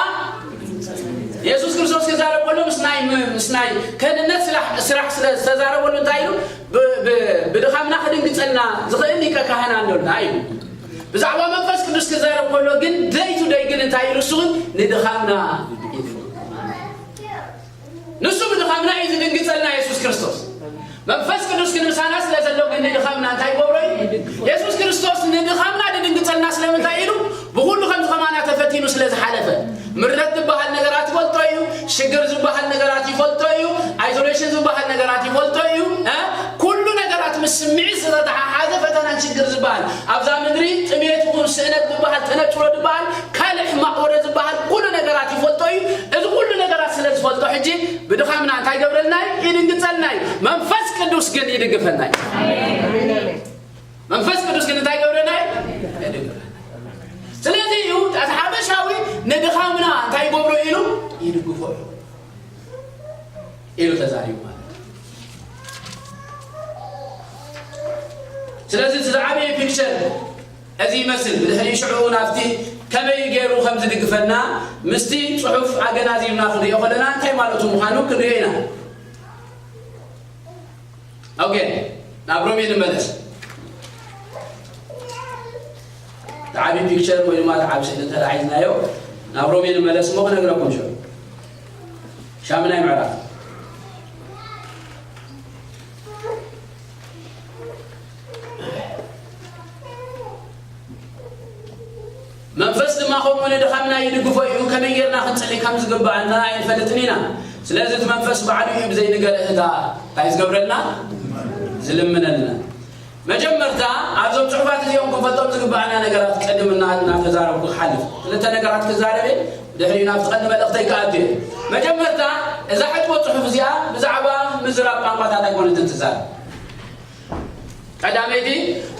የሱስ ክርስቶስ ክዛረብ ከሎ ምስ ናይ ም-፣ ምስ ናይ ከንነት ስራሕ፣ ስራሕ ስለ ዝተዛረበሉ እንታይ ኢሉ? ብ-፣ ብ-፣ ብድኻምና ክድንግጸልና ዝኽእል ሊቀ ካህን ኣሎና ኢሉ። ብዛዕባ መንፈስ ቅዱስ ክዛረብ ከሎ ግን ደይ ቱ ደይ ግን እንታይ ኢሉ? እሱ ግን ንድኻምና ኢሉ። ንሱ ብድኻምና እዩ ዝድንግጸልና የሱስ ክርስቶስ። መንፈስ ቅዱስ ግን ምሳና ስለ ዘሎ ግን ንድኻምና እንታይ ይገብሮ እዩ? የሱስ ክርስቶስ ንድኻምና ዝድንግጸልና ስለምንታይ ኢሉ? ብኹሉ ከምዚ ከማና ተፈቲኑ ስለ ዝሓለፈ። ምረት ዝበሃል ነገራት ይፈልጦ እዩ። ሽግር ዝበሃል ነገራት ይፈልጦ እዩ። ኣይሶሌሽን ዝበሃል ነገራት ይፈልጦ እዩ። እ? ኩሉ ነገራት ምስ ስምዒት ዝተተሓሓዘ ፈተናን ሽግር ዝበሃል ኣብዛ ምድሪ ጥሜት ይኹን ስእነት ዝበሃል ተነጽሎ ዝበሃል ካልእ ሕማቕ ወረ ዝበሃል ኩሉ ነገራት ይፈልጦ እዩ። እዚ ኩሉ ነገራት ስለ ዝፈልጦ ሕጂ ብድኻምና እንታይ ይገብረልና እዩ? ይድንግጸልና እዩ። መንፈስ ቅዱስ ግን ይድግፈና እዩ። መንፈስ ቅዱስ ግን እንታይ ይገብረና እዩ? ይድግፈና። ስለዚ እዩ እቲ ሓበሻዊ ንድኻምና እንታይ ይገብሮ ኢሉ? ይድግፎ እዩ ኢሉ ተዛሪቡ ማለት እዩ። ስለዚ እቲ ዝዓበየ ፒክቸር እዚ ይመስል። ብድሕሪ ሽዑ ናብቲ ከመይ ገይሩ ከም ዝድግፈና ምስቲ ጽሑፍ ኣገናዚብና ክንሪኦ ከለና እንታይ ማለቱ ምዃኑ ክንሪኦ ኢና። ኦኬ፣ ናብ ሮሜ ንመለስ። እቲ ዓቢ ፒክቸር ወይ ድማ እቲ ዓቢ ስእሊ እንተ ደኣ ሒዝናዮ፣ ናብ ሮሜ ንመለስ እሞ ክነግረኩም ሽዑ። ሻምናይ ምዕራፍ። መንፈስ ድማ ከምኡ ንድኻምና ይድግፎ እዩ። ከመይ ጌርና ክንጽሊ ከም ዝግብኣና ኣይንፈልጥን ኢና። ስለዚ እቲ መንፈስ ባዕሉ እዩ ብዘይ ንገርህታ እንታይ ዝገብረልና? ዝልምነልና። መጀመርታ ኣብዞም ጽሑፋት እዚኦም ክንፈልጦም ዝግብኣና ነገራት ቅድም እና-፣ እናተዛረብኩ ክሓልፍ። ክልተ ነገራት ክዛረብ እየ፣ ድሕሪኡ ናብቲ ቀንዲ መልእኽተይ ክኣቱ እየ። መጀመርታ እዛ ሕጥቦ ጽሑፍ እዚኣ ብዛዕባ ምዝራብ ቋንቋታት ኣይኮነትን ትዛረብ። ቀዳመይቲ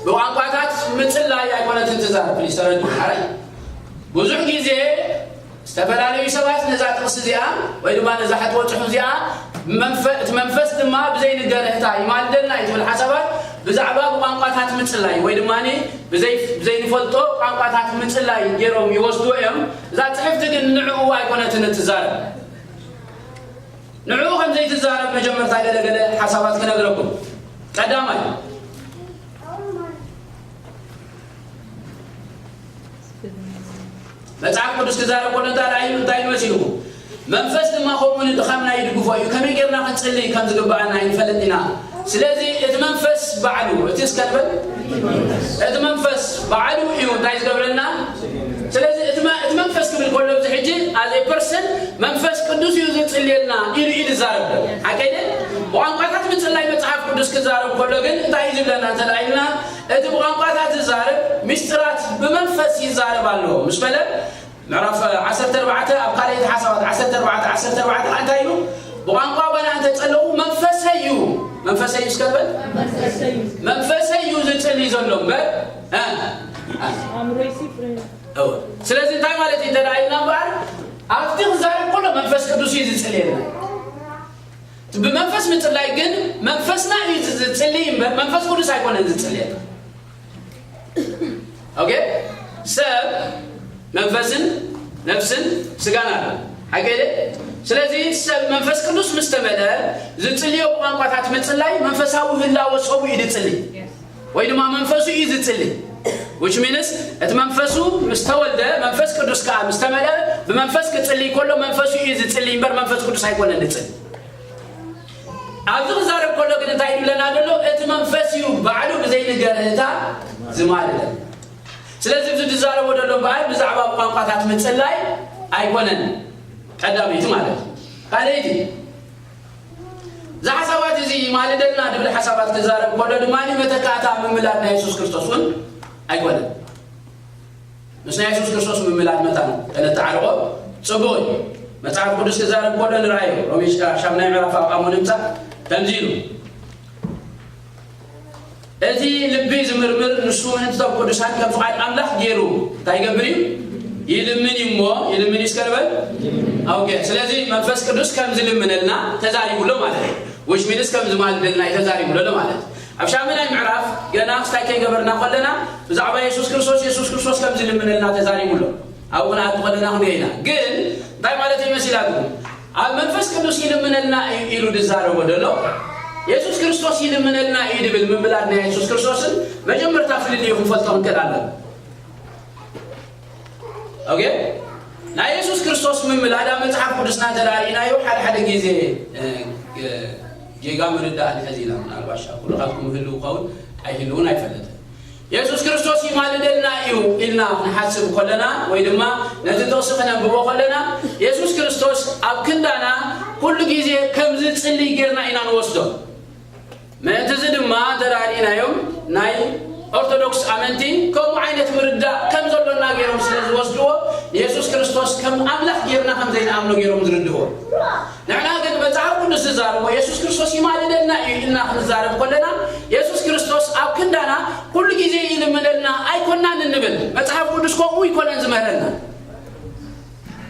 ብቋንቋታት ምጽላይ ኣይኮነትን ትዛረብ። ፕሊስ ተረድኡ። ሓራይ ብዙሕ ግዜ ዝተፈላለዩ ሰባት ነዛ ጥቕሲ እዚኣ ወይ ድማ ነዛ ሕጥቦ ጽሑፍ እዚኣ መንፈ-፣ እቲ መንፈስ ድማ ብዘይ ንገርህታ ይማልደልና እዩ ትብል ሓሳባት ብዛዕባ ብቋንቋታት ምጽላይ ወይ ድማ ብዘይ-፣ ብዘይንፈልጦ ቋንቋታት ምጽላይ ገይሮም ይወስድዎ እዮም። እዛ ጽሕፍቲ ግን ንዕኡ ኣይኮነትን እትዛረብ። ንዕኡ ከም ዘይትዛረብ መጀመርታ ገለ ገለ ሓሳባት ክነግረኩም። ቀዳማይ፣ መጽሓፍ ቅዱስ ክዛረብ ከሎ እንታይ ኢሉ፣ እንታይ ኢሉ መሲልኩም? መንፈስ ድማ ከምኡ ንድኻምና ይድግፎ እዩ። ከመይ ጌርና ክንጽሊ ከም ዝግብኣና ኣይንፈልጥ ኢና። ስለዚ እቲ መንፈስ ባዕሉ፣ እቲ እስከ ንበል፣ እቲ መንፈስ ባዕሉ እዩ እንታይ ዝገብረልና? ስለዚ እቲ መ-፣ እቲ መንፈስ ክብል ከሎ ኣብዚ ሕጂ as a person መንፈስ ቅዱስ እዩ ዝጽልየልና ኢሉ እዩ ዝዛረብ። ሓቀይ ድየ? ብቋንቋታት ምጽላይ መጽሓፍ ቅዱስ ክዛረብ ከሎ ግን እንታይ እዩ ዝብለና እንተ ደኣ ኢልና፣ እቲ ብቋንቋታት ዝዛረብ ምስጢራት ብመንፈስ ይዛረብ ኣሎ ምስ በለ፣ ምዕራፍ ዓሰርተ ኣርባዕተ ኣብ ካልኣይቲ ሓሳባት ዓሰርተ ኣርባዕተ ዓሰርተ ኣርባዕተ እንታይ ኢሉ? ብቋንቋ ጓና እንተጸለኹ መንፈሰይ እዩ። መንፈሰይ እዩ እስከ በል። መንፈሰይ እዩ ዝጽሊ ዘሎ እምበር፣ እ፣ እ። ኣእምሮይሲ ፍረ እወ። ስለዚ እንታይ ማለት እዩ እንተ ደኣ ኢልና እምበኣር፣ ኣብቲ ክዛረብ ከሎ መንፈስ ቅዱስ እዩ ዝጽልየና። ብመንፈስ ምጽላይ ግን መንፈስና እዩ ዝ-፣ ዝጽሊ እምበር መንፈስ ቅዱስ ኣይኮነን ዝጽልየና። ኦኬ? ሰብ መንፈስን ነፍስን ስጋን ኣሎ። ሓቂ ድየ? ስለዚ ሰብ መንፈስ ቅዱስ ምስ ተመልአ ዝጽልዮ ብቋንቋታት ምጽላይ መንፈሳዊ ህላወ ሰቡ እዩ ዝጽሊ። ወይ ድማ መንፈሱ እዩ ዝጽሊ። Which means እቲ መንፈሱ ምስ ተወልደ መንፈስ ቅዱስ ከኣ ምስ ተመልአ ብመንፈስ ክጽሊ ከሎ መንፈሱ እዩ ዝጽሊ እምበር መንፈስ ቅዱስ ኣይኮነን ዝጽሊ። ኣብዚ ክዛረብ ከሎ ግን እንታይ ይብለና ዘሎ? እቲ መንፈስ እዩ ባዕሉ ብዘይ ንገርህታ ዝማልደን። ስለዚ እዚ ዝዛረቦ ዘሎ በዓል ብዛዕባ ቋንቋታት ምጽላይ ኣይኮነን። ቀዳመይቲ ማለት እዩ። ካልኣይቲ፣ እዚ ሓሳባት እዚ ይማልደና ዝብል ሓሳባት ክዛረብ ከሎ ድማ መተካእታ ምምላድ ናይ የሱስ ክርስቶስ እውን ኣይኮነን። ምስ ናይ የሱስ ክርስቶስ ምምላድ መታን ከነተዓርቆ ጽቡቕ እዩ። መጽሓፍ ቅዱስ ክዛረብ ከሎ ንርኣዮ። ሮሜ ሻምናይ ምዕራፍ ኣቃሞ ንምጻእ ከምዚ ኢሉ፣ እቲ ልቢ ዝምርምር ንሱ ምእንቶም ቅዱሳን ከም ፍቓድ ኣምላኽ ገይሩ እንታይ ይገብር እዩ? ይልምን እዩ እሞ፣ ይልምን እዩ እስከ ንበል። ኦኬ፣ ስለዚ መንፈስ ቅዱስ ከም ዝልምነልና ተዛሪቡ ኣሎ ማለት እዩ። Which means ከም ዝማልደልና እዩ ተዛሪቡ ኣሎ ማለት እዩ። ኣብ ሻምናይ ምዕራፍ ገና ክስታይ ከይገበርና ከለና ብዛዕባ የሱስ ክርስቶስ፣ የሱስ ክርስቶስ ከም ዝልምነልና ተዛሪቡ ኣሎ። ኣብኡ ክንኣቱ ከለና ክንሪኦ ኢና። ግን እንታይ ማለት እዩ መሲላትኩም? ኣብ መንፈስ ቅዱስ ይልምነልና እዩ ኢሉ ዝዛረቦ ዘሎ። የሱስ ክርስቶስ ይልምነልና እዩ ድብል ምምላድ ናይ የሱስ ክርስቶስን መጀመርታ ፍልልዩ ክንፈልጦ ክንክእል ኣለና። ኦኬ? ናይ የሱስ ክርስቶስ ምምላድ ኣብ መጽሓፍ ቅዱስና እንተ ደኣ ርኢናዮ ሓደ ሓደ ግዜ፣ እ፣ እ፣ ጌጋ ምርዳእ ንሕዝ ኢና። ምናልባት ሻ ኩሉ ካብኩም ህልው ክኸውን ኣይህልውን ኣይፈለጥን። የሱስ ክርስቶስ ይማልደልና እዩ ኢልና ክንሓስብ ከለና ወይ ድማ ነቲ ጥቕሲ ክነንብቦ ከለና የሱስ ክርስቶስ ኣብ ክንዳና ኩሉ ግዜ ከም ዝጽልይ ጌርና ኢና ንወስዶ። ምእንቲ እዚ ድማ እንተ ደኣ ርኢናዮም ናይ ኦርቶዶክስ ኣመንቲ ከምኡ ዓይነት ምርዳእ ከም ዘሎና ገይሮም ስለ ዝወስድዎ ንየሱስ ክርስቶስ ከም ኣምላኽ ጌርና ከም ዘይንኣምኖ ገይሮም ዝርድእዎ። ንሕና ግን መጽሓፍ ቅዱስ ዝዛረቦ የሱስ ክርስቶስ ይማልደልና እዩ ኢልና ክንዛረብ ከለና የሱስ ክርስቶስ ኣብ ክንዳና ኩሉ ግዜ ይልምነልና ኣይኮናን እንብል። መጽሓፍ ቅዱስ ከምኡ ይኮነን ዝምህረና።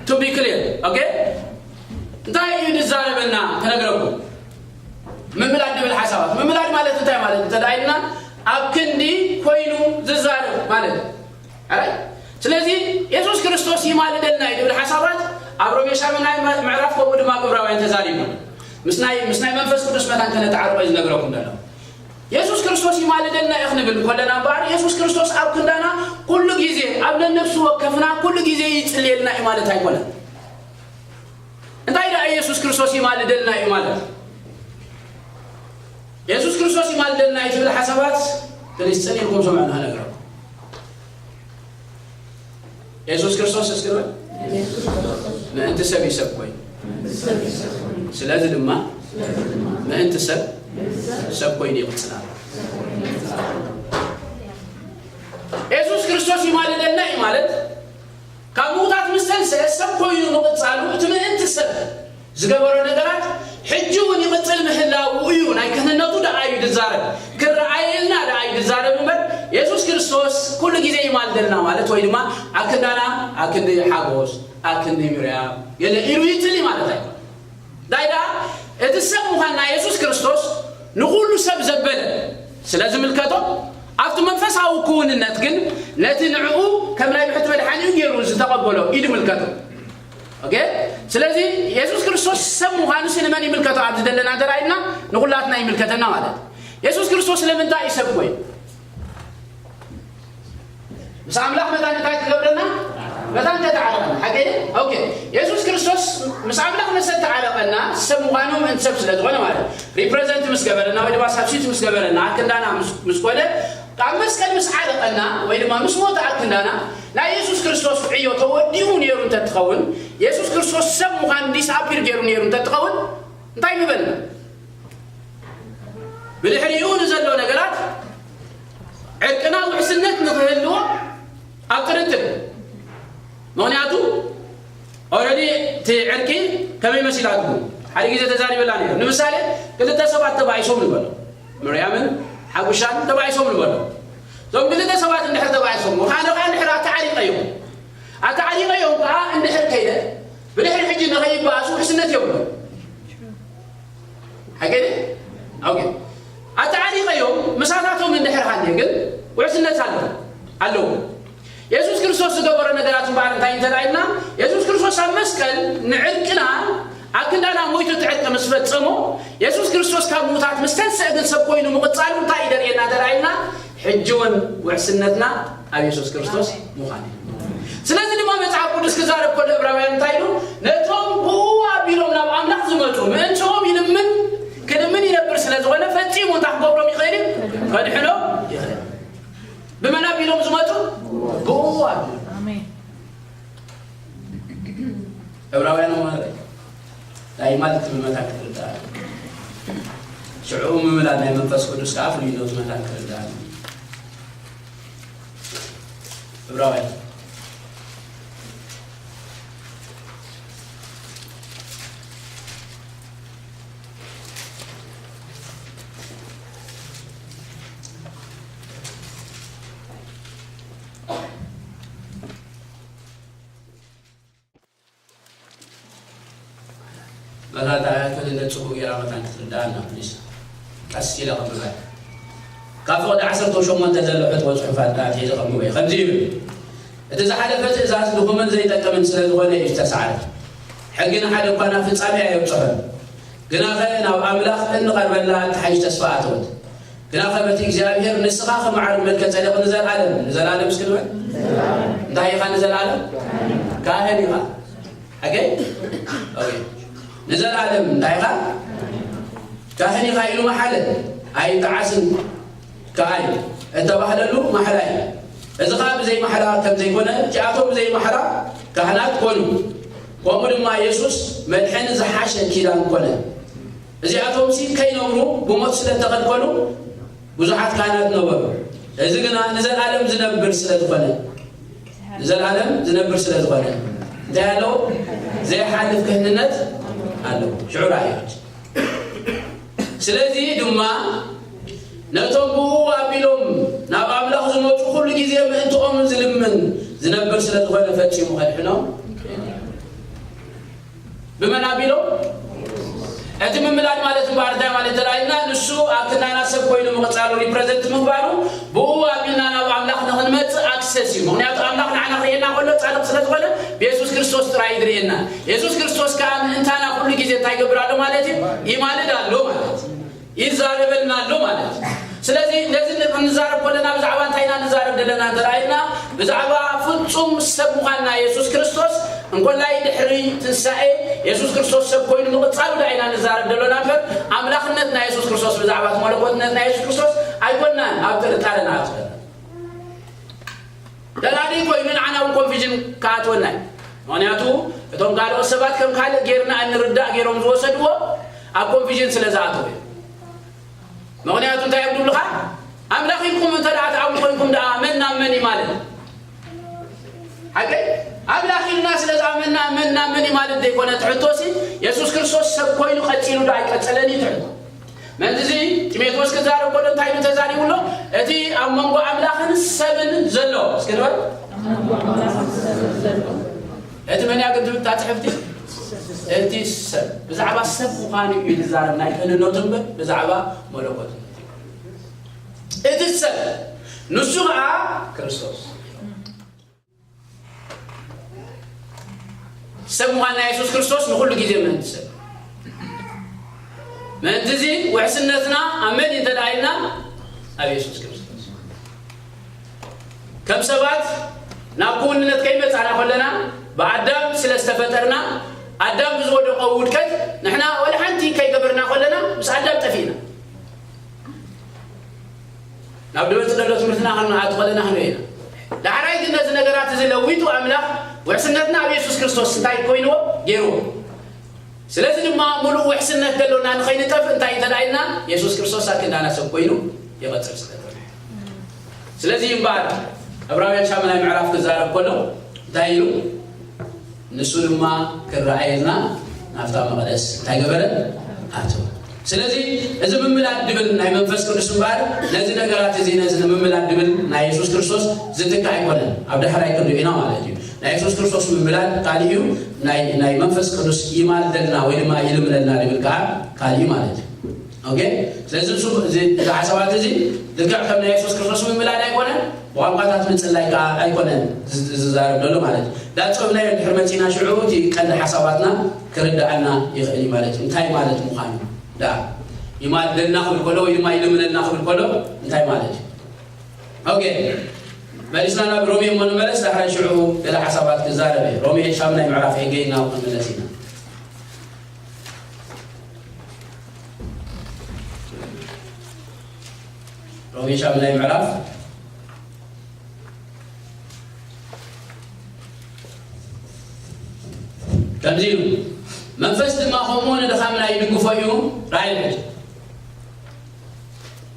To be clear, okay? እንታይ እዩ ዝዛረበና ክነግረኩም። ምምላድ ድብል ሓሳባት። ምምላድ ማለት እንታይ ማለት እንተ ደኣ ኢልና ኣብ ክንዲ ኮይኑ ዝዛረብ ማለት እዩ። ኣራይ? ስለዚ የሱስ ክርስቶስ ይማልደልና እዩ ድብል ሓሳባት ኣብ ሮሜ ሻምናይ ምዕራፍ ከምኡ ድማ ኣብ ዕብራውያን ተዛሪቡ። ምስ ናይ፣ ምስ ናይ መንፈስ ቅዱስ መታን ከነተዓርቆ እዩ ዝነግረኩም ዘሎ። የሱስ ክርስቶስ ይማልደልና እዩ ክንብል ከለና እምበኣር የሱስ ክርስቶስ ኣብ ክንዳና ኩሉ ግዜ ኣብ ነነብሲ ወከፍና ኩሉ ግዜ ይጽልየልና እዩ ማለት ኣይኮነን። እንታይ ደኣ የሱስ ክርስቶስ ይማልደልና እዩ ማለት? የሱስ ክርስቶስ ይማልደልና እዩ ትብል ሓሳባት ፕሊስ ጽን ኢልኩም ስምዑ ንኽነግረኩም። የሱስ ክርስቶስ እስኪ በል። ምእንቲ ሰብ እዩ ሰብ ኮይኑ። ስለዚ ድማ ምእንቲ ሰብ ሰብ ኮይኑ ይቕጽል ኣሎ። የሱስ ክርስቶስ ይማልደልና እዩ ማለት ካብ ምዉታት ምስ ተንስአ ሰብ ኮይኑ ምቕጻሉ እቲ ምእንቲ ሰብ ዝገበሮ ነገራት ሕጂ እውን ይቕጽል ምህላዉ እዩ። ናይ ክህነቱ ደኣ እዩ ዝዛረብ፣ ክረኣየልና ደኣ እዩ ዝዛረብ እምበር የሱስ ክርስቶስ ኩሉ ግዜ ይማልደልና ማለት ወይ ድማ ኣክንዳና ኣክንዲ ሓጎስ ኣክንዲ ምርያም ገለ ኢሉ ይጽሊ ማለት ኣይኮነን። እንታይ ደኣ እቲ ሰብ ምዃን ናይ የሱስ ክርስቶስ ንኹሉ ሰብ ዘበለ ስለ ዝምልከቶ ኣብቲ መንፈሳዊ ክውንነት ግን ነቲ ንዕኡ ከም ናይ ብሕቲ መድሓኒኡ ገይሩ ዝተቐበሎ ኢዱ ምልከቶ። ኦኬ? ስለዚ የሱስ ክርስቶስ ሰብ ምዃኑ ንመን ይምልከቶ ኣብዚ ዘለና እንተ ኢልና ንኹላትና ይምልከተና ማለት እዩ። የሱስ ክርስቶስ ስለምንታይ እዩ ሰብ ኮይኑ? ምስ ኣምላኽ መታን እንታይ ክገብረና? መታን ከተዓረቐና። ሓቂ ድዩ? ኦኬ። የሱስ ክርስቶስ ምስ ኣምላኽ ምስ ኣተዓረቐና ሰብ ምዃኑ ምእንቲ ሰብ ስለ ዝኾነ ማለት እዩ። ሪፕረዘንት ምስ ገበረና ወይ ድማ ሳብስቲት ምስ ገበረና ኣክንዳና ምስ፣ ምስ ኮነ ኣብ መስቀል ምስ ዓረቐና ወይ ድማ ምስ ሞተ ኣክንዳና ናይ የሱስ ክርስቶስ ዕዮ ተወዲኡ ነይሩ እንተትኸውን የሱስ ክርስቶስ ሰብ ምዃኑ ዲስኣፒር ገይሩ ነይሩ እንተትኸውን እንታይ ምበልና? ብድሕሪኡ ንዘሎ ነገራት ዕርቅና ውሕስነት ንኽህልዎ ኣብ ጥርጥር። ምኽንያቱ ኦረዲ እቲ ዕርቂ ከመይ መሲላትኩም ሓደ ግዜ ተዛሪበላ ነይሩ። ንምሳሌ ክልተ ሰባት ተባኢሶም ንበሎ፣ ምርያምን ሓጉሻን ተባኢሶም ንበሎ። እዞም ክልተ ሰባት እንድሕር ተባኢሶም፣ ሓደ ከዓ እንድሕር ኣተዓሪቀዮም፣ ኣተዓሪቀዮም ከዓ እንድሕር ከይደ ብድሕሪ ሕጂ ንኸይበኣሱ ውሕስነት የብሎም። ሓቂ ድዩ? ኦኬ። ኣተዓሪቐዮም ምሳታቶም እንድሕር ሃልየ ግን ውሕስነት ኣሎ፣ ኣለዎ። የሱስ ክርስቶስ ዝገበሮ ነገራት እምበኣር እንታይ እንተ ኢልና፣ የሱስ ክርስቶስ ኣብ መስቀል ንዕርቅና ኣብ ክንዳና ሞይቱ እቲ ዕርቂ ምስ ፈጸሞ፣ የሱስ ክርስቶስ ካብ ምዉታት ምስ ተንስአ ግን ሰብ ኮይኑ ምቕጻሉ እንታይ እዩ ዘርእየና እንተ ኢልና፣ ሕጂ እውን ውሕስነትና ኣብ የሱስ ክርስቶስ ምዃን እዩ። ስለዚ ድማ መጽሓፍ ቅዱስ ክዛረብ ከሎ ዕብራውያን እንታይ ኢሉ? ነቶም ብኡ ኣቢሎም ናብ ኣምላኽ ዝመጹ ምእንትኦም ይልምን ክልምን ይነብር ስለ ዝኾነ ፈጺሙ እንታይ ክገብሮም ይኽእል እዩ? ከድሕኖም ይኽእል። ብመን ኣቢሎም ዝመጹ? ብኡ ኣቢሎም። ኣሜን። ዕብራውያን ማለት እዩ። ናይ ማለት ምመታን ክርዳእ። ሽዑ ምምላድ ናይ መንፈስ ቅዱስ ከዓ ፍሉይነቱ መታን ክርዳእ። ዕብራውያን መታን ኣይኮነን፣ ጽቡቕ ጌራ መታን ክትርዳእና ፕሊስ። ቀስ ኢለ ከንብባ። ካብ ፍቕዲ ዓሰርተ ሸሞንተ ዘሎ ዕጥቆ ጽሑፋት ኣትሒዘ ከንብቦ እየ። ከምዚ ይብል፣ እቲ ዝሓለፈ ትእዛዝ ድኹምን ዘይጠቅምን ስለ ዝኾነ እዩ ዝተሳዕረ። ሕጊ ንሓደ እኳ ናብ ፍጻሜ ኣየብጽሖን። ግናኸ ናብ ኣምላኽ እንቐርበላ እትሓይሽ ተስፋ ኣተወት። ግናኸ በቲ እግዚኣብሔር ንስኻ ከም ዓርቢ መልከ ጼዴቅ ንዘለዓለም፣ ንዘለዓለም እስኪ ንበል። እንታይ ኢኻ ንዘለዓለም? ካህን ኢኻ። ኣገ? ኦኬ። ንዘለዓለም እንታይ ኢኻ? ካህን ኢኻ ኢሉ መሓለ። ኣይጠዓስን ከኣ እዩ እተባህለሉ ማሕላ እዩ። እዚ ኸኣ ብዘይ ማሕላ ከም ዘይኮነ፣ እቲኣቶም ብዘይ ማሕላ ካህናት ኮኑ። ከምኡ ድማ የሱስ መድሕን ዝሓሸ ኪዳን ኮነ። እዚኣቶምሲ ከይነብሩ ብሞት ስለ እተኸልከሉ፣ ብዙሓት ካህናት ነበሩ። እዚ ግና ንዘለኣለም ዝነብር ስለ ዝኾነ፣ ንዘለኣለም ዝነብር ስለ ዝኾነ፣ እንታይ ኣለዎ? ዘይሓልፍ ክህንነት ኣለዎ። ሽዑ ራእዮች። ስለዚ ድማ ነቶም ብኡ ኣቢሎም ናብ ኣምላኽ ዝመጹ ኩሉ ግዜ ምእንትኦም ዝልምን ዝነብር ስለ ዝኾነ ፈጺሙ ከድሕኖም። ብመን ኣቢሎም? እቲ ምምላድ ማለት እምበኣር እንታይ ማለት እንተ ኢልና፣ ንሱ ኣብ ክንዳና ሰብ ኮይኑ ምቕጻሉ፣ ሪፕረዘንት ምግባሩ፣ ብኡ ኣቢልና ናብ ኣምላኽ ንኽንመጽእ ኣክሰስ እዩ። ምኽንያቱ ኣምላኽ ንዓና ክርእየና ከሎ ጻድቕ ስለ ዝኾነ ብየሱስ ክርስቶስ ጥራይ እዩ ዝርእየና። የሱስ ክርስቶስ ከኣ ምእንታና ኩሉ ግዜ እንታይ ይገብር ኣሎ ማለት እዩ? ይማልድ ኣሎ ማለት እዩ። ይዛረበልና ኣሎ ማለት እዩ። ስለዚ ነዚ ክንዛረብ ከለና ብዛዕባ እንታይ ኢና ንዛረብ ዘለና እንተ ኢልና፣ ብዛዕባ ፍጹም ሰብ ምዃንና የሱስ ክርስቶስ፣ እንኮላይ ድሕሪ ትንሳኤ የሱስ ክርስቶስ ሰብ ኮይኑ ምቕጻሉ ደኣ ኢና ንዛረብ ዘለና እምበር፣ ኣምላኽነት ናይ የሱስ ክርስቶስ፣ ብዛዕባ እቲ መለኮትነት ናይ የሱስ ክርስቶስ ኣይኮንናን ኣብ ጥርጣረ ንኣቱ ዘለና። ደላሊ ኮይኑ ንዓና እውን ኮንፊዥን ክኣትወና እዩ። ምኽንያቱ እቶም ካልኦት ሰባት ከም ካልእ ጌርና እንርዳእ ጌሮም ዝወሰድዎ ኣብ ኮንፊዥን ስለ ዝኣተው እዩ። ምኽንያቱ እንታይ እዮም ዝብሉኻ? ኣምላኽ ኢልኩም እንተ ደኣ ትኣምኑ ኮይንኩም ደኣ መን ናብ መን ይማልድ? ሓቀይ? ኣምላኽ ኢልና ስለ ዝኣመንና መን ናብ መን ይማልድ ዘይኮነ ትሕቶሲ፣ የሱስ ክርስቶስ ሰብ ኮይኑ ቀጺሉ ዶ ኣይቀጸለን እዩ ትሕቶ። ምእንትዚ ጢሞቴዎስ ክዛረብ ከሎ እንታይ ኢሉ ተዛሪቡ ኣሎ? እቲ ኣብ መንጎ ኣምላኽን ሰብን ዘሎ፣ እስኪ ንበል። እቲ መን እያ ግን ትብል እታ ጽሕፍቲ? እቲ ሰብ። ብዛዕባ ሰብ ምዃኑ እዩ ዝዛረብ፣ ናይ ክህንነቱ እምበር ብዛዕባ መለኮትነቱ። እቲ ሰብ፣ ንሱ ኸዓ ክርስቶስ። ሰብ ምዃን ናይ የሱስ ክርስቶስ ንኹሉ ግዜ ምእንቲ ሰብ። ምእንቲ እዚ ውሕስነትና ኣብ መን እዩ እንተ ደኣ ኢልና፣ ኣብ የሱስ ክርስቶስ። ከም ሰባት ናብ ክውንነት ከይመጻና ከለና፣ ብኣዳም ስለ ዝተፈጠርና፣ ኣዳም ብዝወደቆ ውድቀት ንሕና ወላ ሓንቲ ከይገበርና ከለና፣ ምስ ኣዳም ጠፊእና። ናብ ድበጽ ዘሎ ትምህርትና ክንኣቱ ከለና ክንርኢ ኢና። ዳሕራይ ግን ነዚ ነገራት እዚ ለዊጡ ኣምላኽ ውሕስነትና ኣብ የሱስ ክርስቶስ እንታይ ኮይንዎ? ገይርዎ። ስለዚ ድማ ምሉእ ውሕስነት ዘሎና ንኸይንጠፍእ እንታይ እንተ ደኣ ኢልና፣ የሱስ ክርስቶስ ኣብ ክንዳና ሰብ ኮይኑ ይቐጽል ስለ ዘሎ። ስለዚ እምበኣር ዕብራውያን ሻምናይ ምዕራፍ ክዛረብ ከሎ እንታይ ኢሉ? ንሱ ድማ ክረኣየልና ናብታ መቕደስ እንታይ ገበረ? ኣተወ። ስለዚ እዚ ምምላድ ድብል ናይ መንፈስ ቅዱስ እምበኣር ነዚ ነገራት እዚ፣ ነዚ ንምምላድ ድብል ናይ የሱስ ክርስቶስ ዝትካ ኣይኮነን። ኣብ ዳሕራይ ክንሪኦ ኢና ማለት እዩ። ናይ የሱስ ክርስቶስ ምምላድ ካልእ እዩ፣ ናይ፣ ናይ መንፈስ ቅዱስ ይማልደልና ወይ ድማ ይልምነልና ድብል ከዓ ካልእ እዩ ማለት እዩ። ኦኬ? ስለዚ እሱ፣ እዚ፣ እዚ ሓሳባት እዚ ልክዕ ከም ናይ የሱስ ክርስቶስ ምምላድ ኣይኮነን፣ ብቋንቋታት ምጽላይ ከዓ ኣይኮነን ዝ-፣ ዝዛረብ ዘሎ ማለት እዩ። ዳጸብናዮ እንድሕር መጺና ሽዑ እቲ ቀንዲ ሓሳባትና ክርድኣና ይኽእል እዩ ማለት እዩ። እንታይ ማለት ምዃኑ ደኣ ይማልደልና ክብል ከሎ ወይ ድማ ይልምነልና ክብል ከሎ እንታይ ማለት እዩ? ኦኬ፣ መሊስና ናብ ሮሜ እሞ ንመለስ፣ ዳሕራይ ሽዑ ገለ ሓሳባት ክዛረብ እየ። ሮሜ ሻምናይ ምዕራፍ ሄገይና ክንምለስ ኢና። ሮሜ ሻምናይ ምዕራፍ ከምዚ ኢሉ፣ መንፈስ ድማ ከምኡ ንድኻምና ይድግፎ እዩ። ራእይ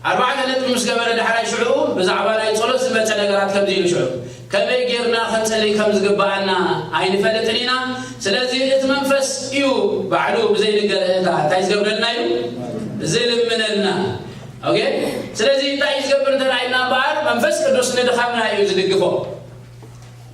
ኣርባዕተ ነጥቢ ምስ ገበረ ዳሕራይ ሽዑ ብዛዕባ ናይ ጸሎት ዝመጸ ነገራት ከምዚ ኢሉ ሽዑ ከመይ ጌርና ክንጸሊ ከም ዝግብኣና ኣይንፈልጥን ኢና። ስለዚ እቲ መንፈስ እዩ ባዕሉ ብዘይ ንገር እታ እንታይ ዝገብረልና እዩ? ዝልምነልና። ኦኬ? ስለዚ እንታይ እዩ ዝገብር እንተ ኢልና እምበኣር መንፈስ ቅዱስ ንድኻምና እዩ ዝድግፎ።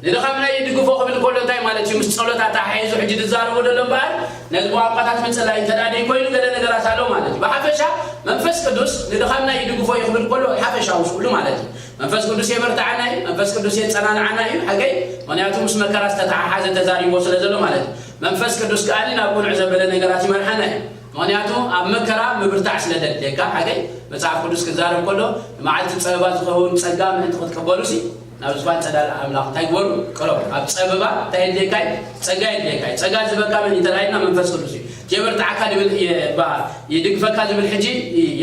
ንድኻምና ይድግፎ ክብል ከሎ እንታይ ማለት እዩ? ምስ ጸሎት ኣተሓሒዙ ሕጂ ዝዛረቦ ዘሎ እምበኣር ነዚ ብቋንቋታት ምጽላይ እንተ ደኣ ደይኮይኑ ገለ ነገራት ኣሎ ማለት እዩ። ብሓፈሻ መንፈስ ቅዱስ ንድኻምና ይድግፎ እዩ ክብል ከሎ ሓፈሻዊ ስእሉ ማለት እዩ። መንፈስ ቅዱስ የበርትዓና እዩ፣ መንፈስ ቅዱስ የጸናንዓና እዩ። ሓቀይ፣ ምኽንያቱ ምስ መከራ ዝተተሓሓዘ ተዛሪቦ ስለ ዘሎ ማለት እዩ። መንፈስ ቅዱስ ከኣ ናብ ቅኑዕ ዘበለ ነገራት ይመርሓና እዩ። ምኽንያቱ ኣብ መከራ ምብርታዕ ስለ ደድልየካ፣ ሓቀይ፣ መጽሓፍ ቅዱስ ክዛረብ ከሎ ንመዓልቲ ጸበባ ዝኸውን ጸጋ ምእንቲ ክትቅበሉሲ ናብ ዝፋን ጸዳል ኣምላኽ እንታይ ግበሩ? ቅረቡ። ኣብ ጸበባ እንታይ የድልየካ እዩ? ጸጋ የድልየካ እዩ። ጸጋ ዝህበካ መን እዩ? ተራእዩና መንፈስ ቅዱስ እዩ። የበርትዓካ ዝብል የ-፣ ባ-፣ ይድግፈካ ዝብል ሕጂ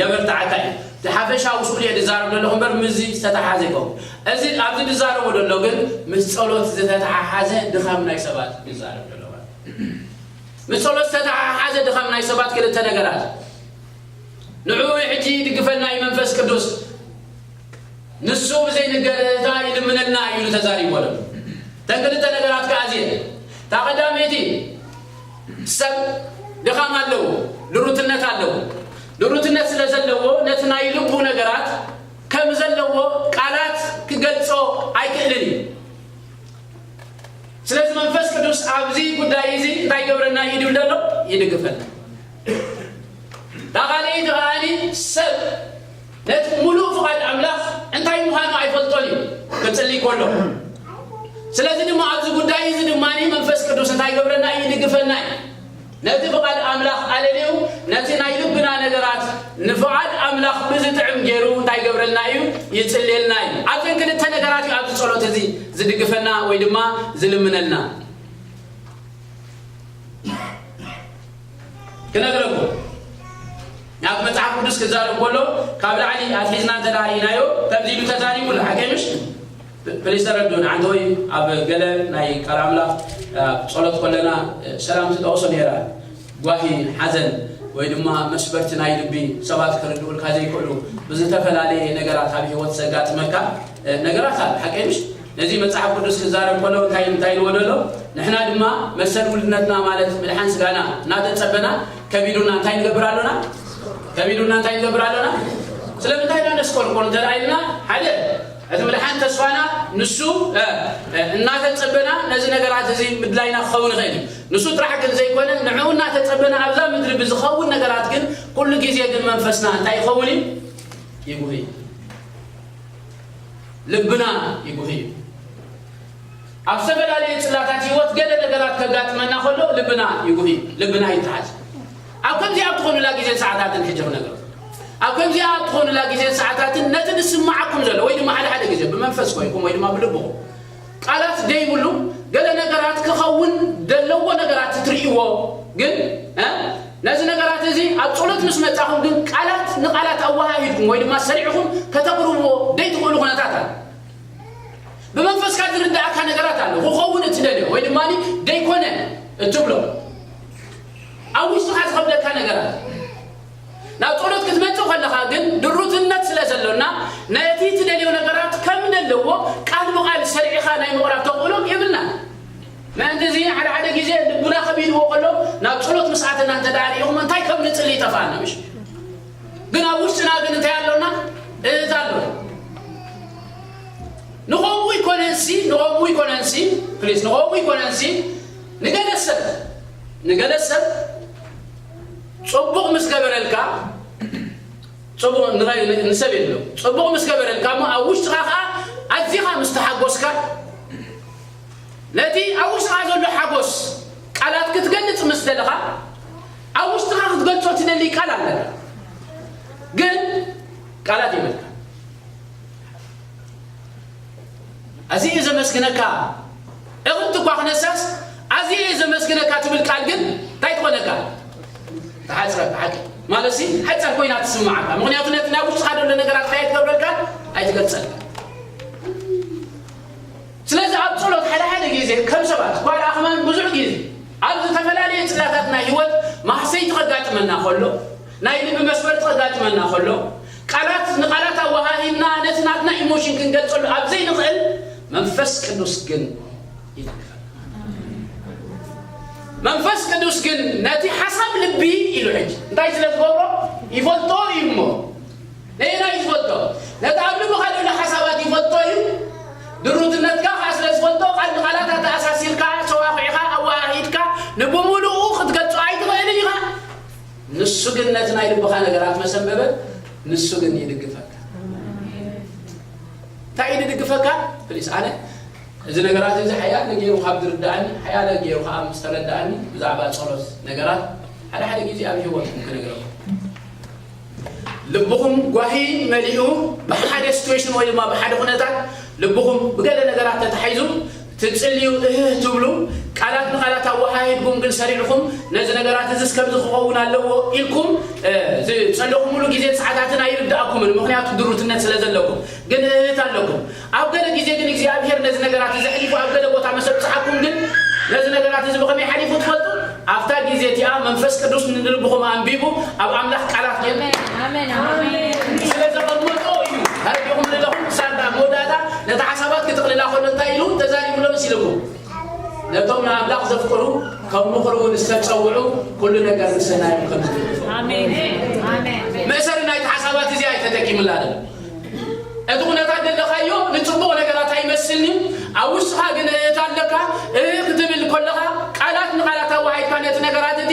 የበርትዓካ እዩ። እቲ ሓፈሻዊ ስእሉ እየ ዝዛረብ ዘለኹ እምበር ምስዚ ዝተተሓሓዘ ይኸውን። እዚ ኣብዚ ዝዛረቦ ዘሎ ግን ምስ ጸሎት ዝተተሓሓዘ ድኻም ናይ ሰባት ይዛረብ ዘሎ ማለት እዩ። ምስ ጸሎት ዝተተሓሓዘ ድኻም ናይ ሰባት ክልተ ነገራት። ንዕኡ ሕጂ ይድግፈና እዩ መንፈስ ቅዱስ። ንሱ ብዘይ ንገርህታ ይልምነና እዩ ኢሉ ተዛሪቡ ኣሎ። እተን ክልተ ነገራት ከኣ እዚኤን። እታ ቀዳመይቲ፣ ሰብ ድኻም ኣለዎ፣ ድሩትነት ኣለዎ። ድሩትነት ስለ ዘለዎ ነቲ ናይ ልቡ ነገራት ከም ዘለዎ ቃላት ክገልጾ ኣይክእልን እዩ። ስለዚ መንፈስ ቅዱስ ኣብዚ ጉዳይ እዚ እንታይ ይገብረና እዩ ድብል ዘሎ? ይድግፈና። እታ ካልኣይቲ ከኣኒ ሰብ ነቲ ሙሉእ ፍቓድ ኣምላኽ እንታይ ምዃኑ ኣይፈልጦን እዩ ክጽሊ ከሎ። ስለዚ ድማ ኣብዚ ጉዳይ እዚ ድማ መንፈስ ቅዱስ እንታይ ይገብረና እዩ? ይድግፈና እዩ። ነቲ ፍቓድ ኣምላኽ ኣለልዩ፣ ነቲ ናይ ልብና ነገራት ንፍቓድ ኣምላኽ ብዝጥዕም ገይሩ እንታይ ይገብረልና እዩ? ይጽልየልና እዩ። ኣብዘን ክልተ ነገራት እዩ ኣብዚ ጸሎት እዚ ዝድግፈና ወይ ድማ ዝልምነልና። ክነግረኩም፣ ናብ መጽሓፍ ቅዱስ ክዛረብ ከሎ ካብ ላዕሊ ኣትሒዝና እንተ ደኣ ርኢናዮ ከምዚ ኢሉ ተዛሪቡ ኣሎ። ሓቀይ ምሽ? ፕሊስ ተረድኡና። ሓንቲ ወይ ኣብ ገለ ናይ ቃል ኣምላኽ፣ ኣብ ጸሎት ከለና፣ ሰላም ትጠቕሶ ነይራ። ጓሂ፣ ሓዘን ወይ ድማ መስበርቲ ናይ ልቢ ሰባት ክርድኡልካ ዘይክእሉ ብዝተፈላለየ ነገራት ኣብ ህይወት ዘጋጥመካ ነገራት ኣሎ። ሓቀይ ምሽ? ነዚ መጽሓፍ ቅዱስ ክዛረብ ከሎ እንታይ፣ እንታይ ኢልዎ ዘሎ? ንሕና ድማ መሰል ውልድነትና ማለት ምድሓን ስጋና እናተጸበና ከቢዱና እንታይ ንገብር ኣሎና? ከቢዱና እንታይ ንገብር ኣሎና? ስለምንታይ ኢና ነስቆልቆል እንተ ደኣ ኢልና፣ ሓደ፣ እቲ ምድሓን ተስፋና ንሱ፣ እ፣ እ፣ እናተጸበና ነዚ ነገራት እዚ ምድላይና ክኸውን ይኽእል እዩ። ንሱ ጥራሕ ግን ዘይኮነ፣ ንዕኡ እናተጸበና ኣብዛ ምድሪ ብዝኸውን ነገራት ግን ኩሉ ግዜ ግን መንፈስና እንታይ ይኸውን እዩ? ይጉህ እዩ። ልብና ይጉህ እዩ። ኣብ ዝተፈላለየ ጽላታት ህይወት ገለ ነገራት ከጋጥመና ከሎ ልብና ይጉህ እዩ። ልብና ይተሓዝ። ኣብ ከምዚኣ ኣብ ትኾኑላ ግዜን ሰዓታትን ሕጂ ክነግረኩም። ኣብ ከምዚኣ ኣብ ትኾኑላ ግዜን ሰዓታትን ነቲ ዝስምዓኩም ዘሎ ወይ ድማ ሓደ ሓደ ግዜ ብመንፈስ ኮይንኩም ወይ ድማ ብልብኹም ቃላት ደይብሉ ገለ ነገራት ክኸውን ዘለዎ ነገራት እትርእይዎ ግን፣ እ፣ ነዚ ነገራት እዚ ኣብ ጸሎት ምስ መጻኹም ግን ቃላት ንቓላት ኣወሃሂድኩም ወይ ድማ ሰሪዕኹም ከተቕርብዎ ደይትኽእሉ ኩነታት ኣሎ። ብመንፈስካ ዝርድኣካ ነገራት ኣሎ። ክኸውን እትደልዮ ወይ ድማ ደይኮነ እትብሎ ኣብ ውሽጥኻ ዝኸብደካ ነገራት። ናብ ጸሎት ክትመጽእ ከለኻ ግን ድሩትነት ስለ ዘሎና ነቲ ትደልዮ ነገራት ከም ዘለዎ ቃል ብቓል ሰሪዕኻ ናይ ምቕራብ ተኽእሎ የብልናን። ምእንቲ እዚ ሓደ ሓደ ግዜ ልብና ከቢድዎ ከሎ ናብ ጸሎት ምስ ኣተና እንተ ደኣ ርኢኹም እንታይ ከም ንጽሊ ይጠፍኣና ምሽ? ግን ኣብ ውሽጥና ግን እንታይ ኣሎና? እዛ ኣሎ። ንኸምኡ ይኮነንሲ፣ ንኸምኡ ይኮነንሲ፣ ፕሊዝ፣ ንኸምኡ ይኮነንሲ፣ ንገለ ሰብ፣ ንገለ ሰብ ጽቡቕ ምስ ገበረልካ፣ ጽቡቕ ንኸ-፣ ንሰብ የሎ። ጽቡቕ ምስ ገበረልካ እሞ ኣብ ውሽጥኻ ኸኣ ኣዚኻ ምስ ተሓጎስካ፣ ነቲ ኣብ ውሽጥኻ ዘሎ ሓጎስ ቃላት ክትገልጽ ምስ ደለኻ፣ ኣብ ውሽጥኻ ክትገልጾ ትደሊ ቃል ኣለካ። ግን ቃላት የብልካ። ኣዝየ ዘመስግነካ፣ እኽልቲ እኳ ክነሳስ፣ ኣዝየ ዘመስግነካ ትብል ቃል ግን እንታይ ትኾነካ? ትሓጽረካ፣ ሓቂ። ማለትሲ፣ ሓጻር ኮይና ትስምዓካ። ምኽንያቱ ነቲ ናብ ውሽጥኻ ዘሎ ነገራት እንታይ ኣይትገብረልካን? ኣይትገልጸልካን። ስለዚ ኣብ ጸሎት ሓደ ሓደ ግዜ ከም ሰባት፣ ጓል ኣኽማን ብዙሕ ግዜ ኣብ ዝተፈላለየ ጽላታት ናይ ህይወት ማህሰይቲ ከጋጥመና ከሎ፣ ናይ ልቢ መስበርቲ ከጋጥመና ከሎ፣ ቃላት ንቃላት ኣወሃሂድና ነቲ ናትና ኢሞሽን ክንገልጸሉ ኣብ ዘይንኽእል፣ መንፈስ ቅዱስ ግን ይድግፈና። መንፈስ ቅዱስ ግን ነቲ ሓሳብ ልቢ ኢሉ ሕጂ እንታይ ስለ ዝገብሮ ይፈልጦ እዩ እሞ፣ ነየናይ ዝፈልጦ? ነቲ ኣብ ልብኻ ዘሎ ሓሳባት ይፈልጦ እዩ። ድሩትነትካ ከኣ ስለ ዝፈልጦ ቃል ንቃላት ኣተኣሳሲርካ፣ ሰዋኺዕካ፣ ኣወሃሂድካ ንብምሉኡ ክትገልጾ ኣይት ግን ነቲ ናይ ልብኻ ነገራት መሰንበበ ንሱ ግን ይድግፈካ። እንታይ እዩ ዝድግፈካ? ፕሊስ፣ ኣነ እዚ ነገራት እዚ ሓያለ ገይሩ ካብ ዝርዳእኒ፣ ሓያለ ገይሩ ከዓ ምስ ተረዳእኒ፣ ብዛዕባ ጸሎት ነገራት ሓደ ሓደ ግዜ ኣብ ህይወትኩም ክነግረኩም። ልብኹም ጓሂ መሊኡ፣ ብሓደ ሲትዌሽን ወይ ድማ ብሓደ ኩነታት ልብኹም ብገለ ነገራት ተታሒዙ ትጽልዩ፣ እህ ትብሉ፣ ቃላት ንቓላት ኣወሃሂድኩም ግን ሰሪዕኹም ነዚ ነገራት እዚስ ከምዚ ክኸውን ኣለዎ ኢልኩም፣ እ፣ ዝጸለኹምሉ ግዜን ሰዓታትን ኣይርድኣኩምን፣ ምኽንያቱ ድሩትነት ስለ ዘለኩም። ግን እህት ኣለኩም። ኣብ ገለ ግዜ ግን እግዚኣብሔር ነዚ ነገራት እዚ ኣሕሊፉ ኣብ ገለ ቦታ ምስ ኣብጽሓኩም ግን ነዚ ነገራት እዚ ብኸመይ ሓሊፉ ትፈልጡ? ኣብታ ግዜ እቲኣ መንፈስ ቅዱስ ንልብኹም ኣንቢቡ ኣብ ኣምላኽ ቃላት ጌሩ ኣሜን፣ ኣሜን፣ ኣሜን። ስለ ዘቐመጦ እዩ። ተረዲኹም ኣለኹም? ክሳብ ኣብ መወዳእታ ነቲ ሓሳባት ክጥቕልላ ከሎ እንታይ ኢሉ ተዛሪቡሎም መሲልኩም? ነቶም ንኣምላኽ ዘፍቅሩ ከም ምኽሩ እውን ዝተጸውዑ ኩሉ ነገር ንሰናዮም ከም ዝግብኦ። ኣሜን፣ ኣሜን። መእሰሪ ናይቲ ሓሳባት እዚ ኣይተጠቂምላ ኣሎ። እቲ ኩነታት ዘለኻዮ ንጽቡቕ ነገራት ኣይመስልን'ዩ። ኣብ ውሽጥኻ ግን እህት ኣለካ። እህ ክትብል ከለኻ ቃላት ንቓላት ኣወሃሂድካ ነቲ ነገራት እቲ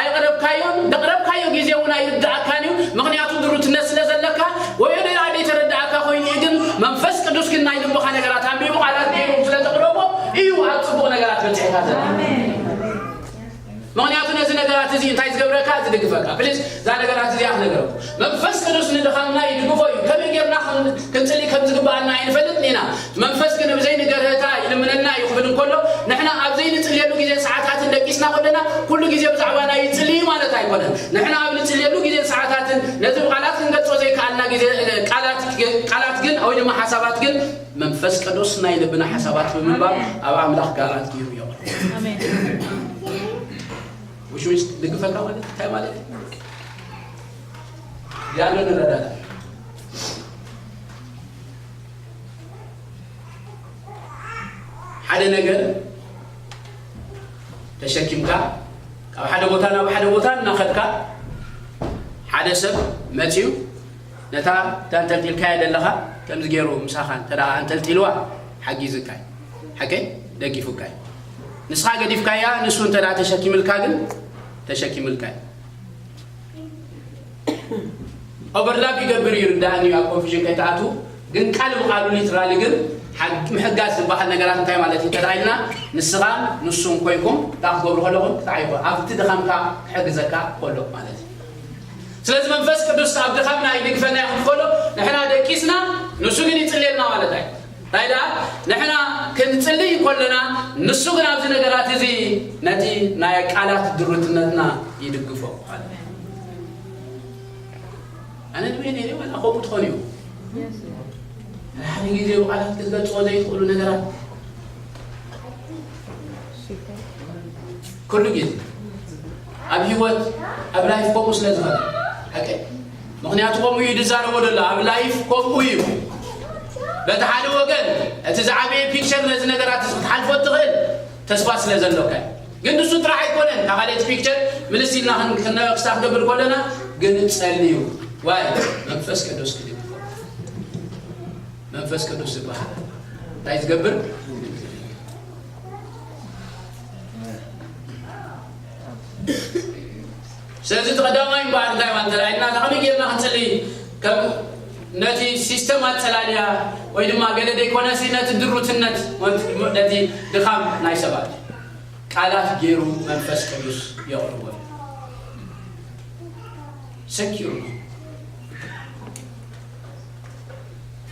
ኣይቕረብካዮን፣ ዘቕረብካዮ ግዜ እውን ኣይርድኣካን እዩ። ምኽንያቱ ድሩትነት ስለ ዘለካ ወይ ደኣ ዘይተረድኣካ ኮይኑ እዩ። ግን መንፈስ ቅዱስ ግን ናይ ልብኻ ነገራት ኣንቢቡ ቃላት ገይሩ ስለ ዘቕረቦ እዩ ኣብ ጽቡቕ ነገራት በጺሕካ ዘለኻ። ምኽንያቱ ነዚ ነገራት እዚ እንታይ ዝገብረካ? ዝድግፈካ። ፕሊዝ፣ እዛ ነገራት እዚኣ ክነግረኩም። መንፈስ ቅዱስ ንድኻምና ይድግፎ እዩ። ከመይ ጌርና ክን-፣ ክንጽሊ ከም ዝግብኣና ኣይንፈልጥን ኢና። መንፈስ ግን ብዘይ ንገርህታ ይልምነና እዩ ክብል እንከሎ፣ ንሕና ኣብ ዘይንጽልየሉ ግዜን ሰዓታትን ደቂስና ከለና፣ ኩሉ ግዜ ብዛዕባና ይጽሊ እዩ ማለት ኣይኮነን። ንሕና ኣብ ንጽልየሉ ግዜን ሰዓታትን ነዚ ብቃላት ክንገልጾ ዘይከኣልና ግዜ፣ ቃላት፣ ቃላት ግን ወይ ድማ ሓሳባት ግን መንፈስ ቅዱስ ናይ ልብና ሓሳባት ብምንባብ ኣብ ኣምላኽ ቃላት ገይሩ የቕርቦ። ኣሜን። ውሽውሽ ድግፈካ ማለት እንታይ ማለት እዩ? ያለው ንረዳዳ። ሓደ ነገር ተሸኪምካ ካብ ሓደ ቦታ ናብ ሓደ ቦታ እናኸድካ ሓደ ሰብ መፂኡ ነታ እታ ኣንጠልጢልካያ ዘለኻ ከምዚ ገይሩ ምሳኻ እንተ ደኣ ኣንጠልጢልዋ ሓጊዝካ እዩ። ሓቀይ? ደጊፉካ እዩ። ንስኻ ገዲፍካያ ንሱ እንተ ደኣ ተሸኪምልካ ግን ተሸኪምልካ እዩ። ኦቨርላፕ ይገብር እዩ፣ ርዳእኒ እዩ፣ ኣብ ኮንፊዥን ከይትኣትዉ። ግን ቃል ብቃሉ ሊትራሊ ግን ሓግ-፣ ምሕጋዝ ዝበሃል ነገራት እንታይ ማለት እዩ እንተ ደኣ ኢልና ንስኻ ንሱን ኮይንኩም እንታይ ክትገብሩ ከለኹም ክትዓይኹ ኣብቲ ድኻምካ ክሕግዘካ ከሎ ማለት እዩ። ስለዚ መንፈስ ቅዱስ ኣብ ድኻምና ይድግፈና ይኹን ከሎ ንሕና ደቂስና ንሱ ግን ይጽልየልና ማለት እዩ። እንታይ ደኣ ንሕና ክንጽልይ ከለና ንሱ ግን ኣብዚ ነገራት እዚ ነቲ ናይ ቃላት ድሩትነትና ይድግፎ ማለት እዩ። ኣነ ንበይነይ ዋላ ከምኡ ትኾን እዩ። ሓደ ሓደ ግዜ ብቃላት ክትገልጽዎ ዘይትኽእሉ ነገራት ኩሉ ግዜ ኣብ ህይወት ኣብ ላይፍ ከምኡ ስለ ዝኾነ ሓቀ ምኽንያቱ ከምኡ እዩ ዝዛረቦ ዘሎ ኣብ ላይፍ ከምኡ እዩ። በቲ ሓደ ወገን እቲ ዝዓበየ ፒክቸር ነዚ ነገራት እዚ ክትሓልፎ እትኽእል ተስፋ ስለ ዘሎካ እዩ። ግን ንሱ ጥራሕ ኣይኮነን ካብ ካልኦት ፒክቸር ምልስ ኢልና ክን- ክነ- ክስታ ክገብር ከለና ግን ጸልዩ ዋይ መንፈስ ቅዱስ ክድግፎ መንፈስ ቅዱስ ዝበሃል እንታይ ዝገብር ስለዚ እቲ ቀዳማይ እምበኣር እንታይ ማለት እንተ ኢልና እዛ ከመይ ጌርና ክንጽሊ ከም ነቲ ሲስተም ኣጸላልያ ወይ ድማ ገለ ደይኮነሲ ነቲ ድሩትነት ነቲ ድኻም ናይ ሰባት ቃላት ገይሩ መንፈስ ቅዱስ የቕርቦ ሰኪሩ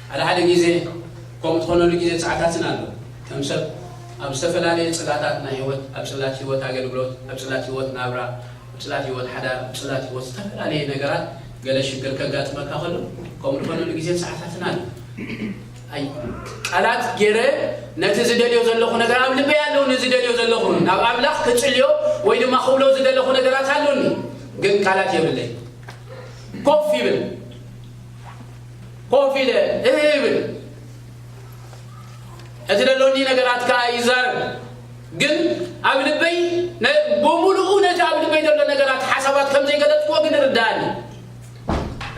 ሓደ ሓደ ግዜ ከምኡ ትኾነሉ ግዜ ሰዓታትን ኣሎ ከም ሰብ ኣብ ዝተፈላለዩ ጽላታት ናይ ህይወት ኣብ ጽላት ህይወት ኣገልግሎት ኣብ ጽላት ህይወት ናብራ ኣብ ጽላት ህይወት ሓዳር ኣብ ጽላት ህይወት ዝተፈላለዩ ነገራት ገለ ሽግር ከጋጥመካ ከሎ ከምኡ ዝኾነሉ ግዜ ሰዓታትን ኣሎ ኣይ ቃላት ገይረ ነቲ ዝደልዮ ዘለኹ ነገር ኣብ ልበይ ኣለውኒ ዝደልዮ ዘለኹ ናብ ኣምላኽ ክጽልዮ ወይ ድማ ክብሎ ዝደለኹ ነገራት ኣለውኒ ግን ቃላት የብለይ ኮፍ ይብል ኮፍ ኢለ እህ ይብል እቲ ደሎኒ ነገራት ከዓ ይዛረብ ግን ኣብ ልበይ ነ- ብምሉኡ ነቲ ኣብ ልበይ ዘሎ ነገራት ሓሳባት ከም ዘይገለጥክዎ ግን ርዳእኒ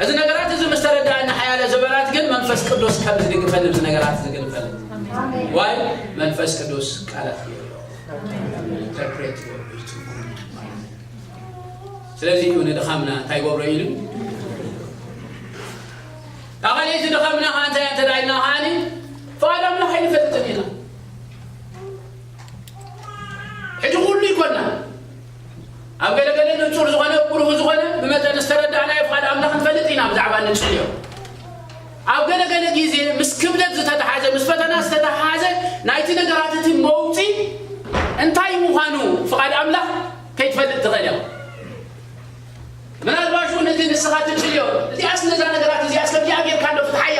እዚ ነገራት እዚ ምስ ተረዳእኒ ሓያለ ዘበናት ግን መንፈስ ቅዱስ ከም ዝድግፈኒ እዚ ነገራት ዝግልፈኒ ዋይ መንፈስ ቅዱስ ቃላት ኢንተርፕሬት ስለዚ እዩ ንድኻምና እንታይ ይገብሮ ኢሉ። ኣቐሌቲ ድኻምና ከኣ እንታይ እንተ ደኣ ኢልና ከኣኒ፣ ፍቓድ ኣምላኽ ኣይንፈልጥን ኢና። ሕጂ ኩሉ ይኮና። ኣብ ገለገለ ንጹር ዝኾነ፣ ብሩህ ዝኾነ፣ ብመጠን ዝተረዳእናዮ ፍቓድ ኣምላኽ ንፈልጥ ኢና ብዛዕባ እንጽልዮ። ኣብ ገለገለ ግዜ ምስ ክብደት ዝተተሓዘ፣ ምስ ፈተና ዝተተሓዘ ናይቲ ነገራት እቲ መውጺ እንታይ ምዃኑ ፍቓድ ኣምላኽ ከይትፈልጥ ትኽእል ኢኻ። ምናልባሽ እውን እቲ ንስኻ ትጽልዮ፣ እዚኣስ ነዛ ነገራት እዚኣስ ከምዚኣ ጌርካ ዶ ፍትሓያ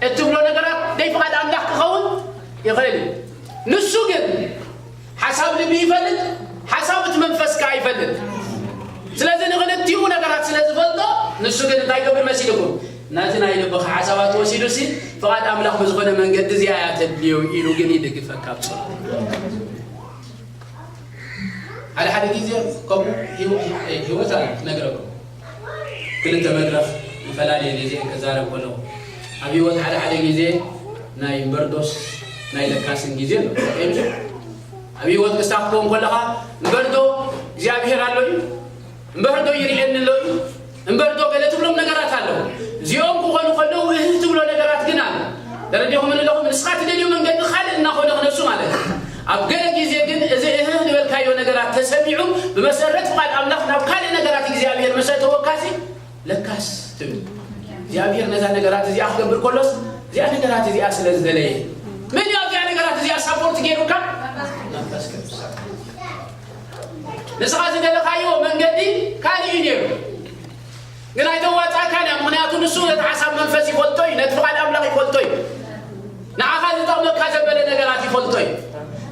እትብሎ ነገራት ደይ ፍቓድ ኣምላኽ ክኸውን ይኽእል እዩ። ንሱ ግን ሓሳብ ልቢ ይፈልጥ፣ ሓሳብ እቲ መንፈስ ከኣ ይፈልጥ። ስለዚ ንኽልቲኡ ነገራት ስለ ዝፈልጦ፣ ንሱ ግን እንታይ ይገብር መሲልኩም? ነቲ ናይ ልብኻ ሓሳባት ወሲዱሲ፣ ፍቓድ ኣምላኽ ብዝኾነ መንገዲ እዚኣ እያ ተድልዮ ኢሉ ግን ይድግፈካ ኣብ ጸሎት። ሓደ ሓደ ግዜ ከምኡ ህይወ-፣ ህይወት ኣለ ክነግረኩም። ክልተ መድረኽ ይፈላለየ ግዜ ክዛረብ ከለኹ፣ ኣብ ህይወት ሓደ ሓደ ግዜ ናይ እምበርዶስ ናይ ለካስን ግዜ ኣሎ። ኣብ ህይወት ክስታፍ ክኸውን ከለኻ፣ እምበርዶ እግዚኣብሔር ኣሎ እዩ፣ እምበርዶ ይርእየኒ ኣሎ እዩ፣ እምበርዶ ገለ ትብሎም ነገራት ኣለዉ። እዚኦም ክኾኑ ከለዉ እህ ትብሎ ነገራት ግን ኣሎ። ተረዲኹም ኣለኹም? ንስኻ ትደልዮ መንገዲ ካልእ እናኾነ ክነሱ ማለት እዩ። ኣብ ገለ ግዜ ግን እዚ እህ ዝበልካዮ ነገራት ተሰሚዑ፣ ብመሰረት ፍቓድ ኣምላኽ ናብ ካልእ ነገራት እግዚኣብሔር ምስ ኣእተወካሲ፣ ለካስ ትብል። እግዚኣብሔር ነዛ ነገራት እዚኣ ክገብር ከሎስ፣ እዚኣ ነገራት እዚኣ ስለ ዝደለየ። መን እዩ ኣብዚኣ ነገራት እዚኣ ሳፖርት ገይሩካ? መንፈስ ቅዱስ። ንስኻ ዝደለኻዮ መንገዲ ካልእ እዩ ነይሩ። ግን ኣይተዋጻእካን እያ። ምኽንያቱ ንሱ ነቲ ሓሳብ መንፈስ ይፈልጦ እዩ፣ ነቲ ፍቓድ ኣምላኽ ይፈልጦ እዩ። ንዓኻ ዝጠቕመካ ዘበለ ነገራት ይፈልጦ እዩ።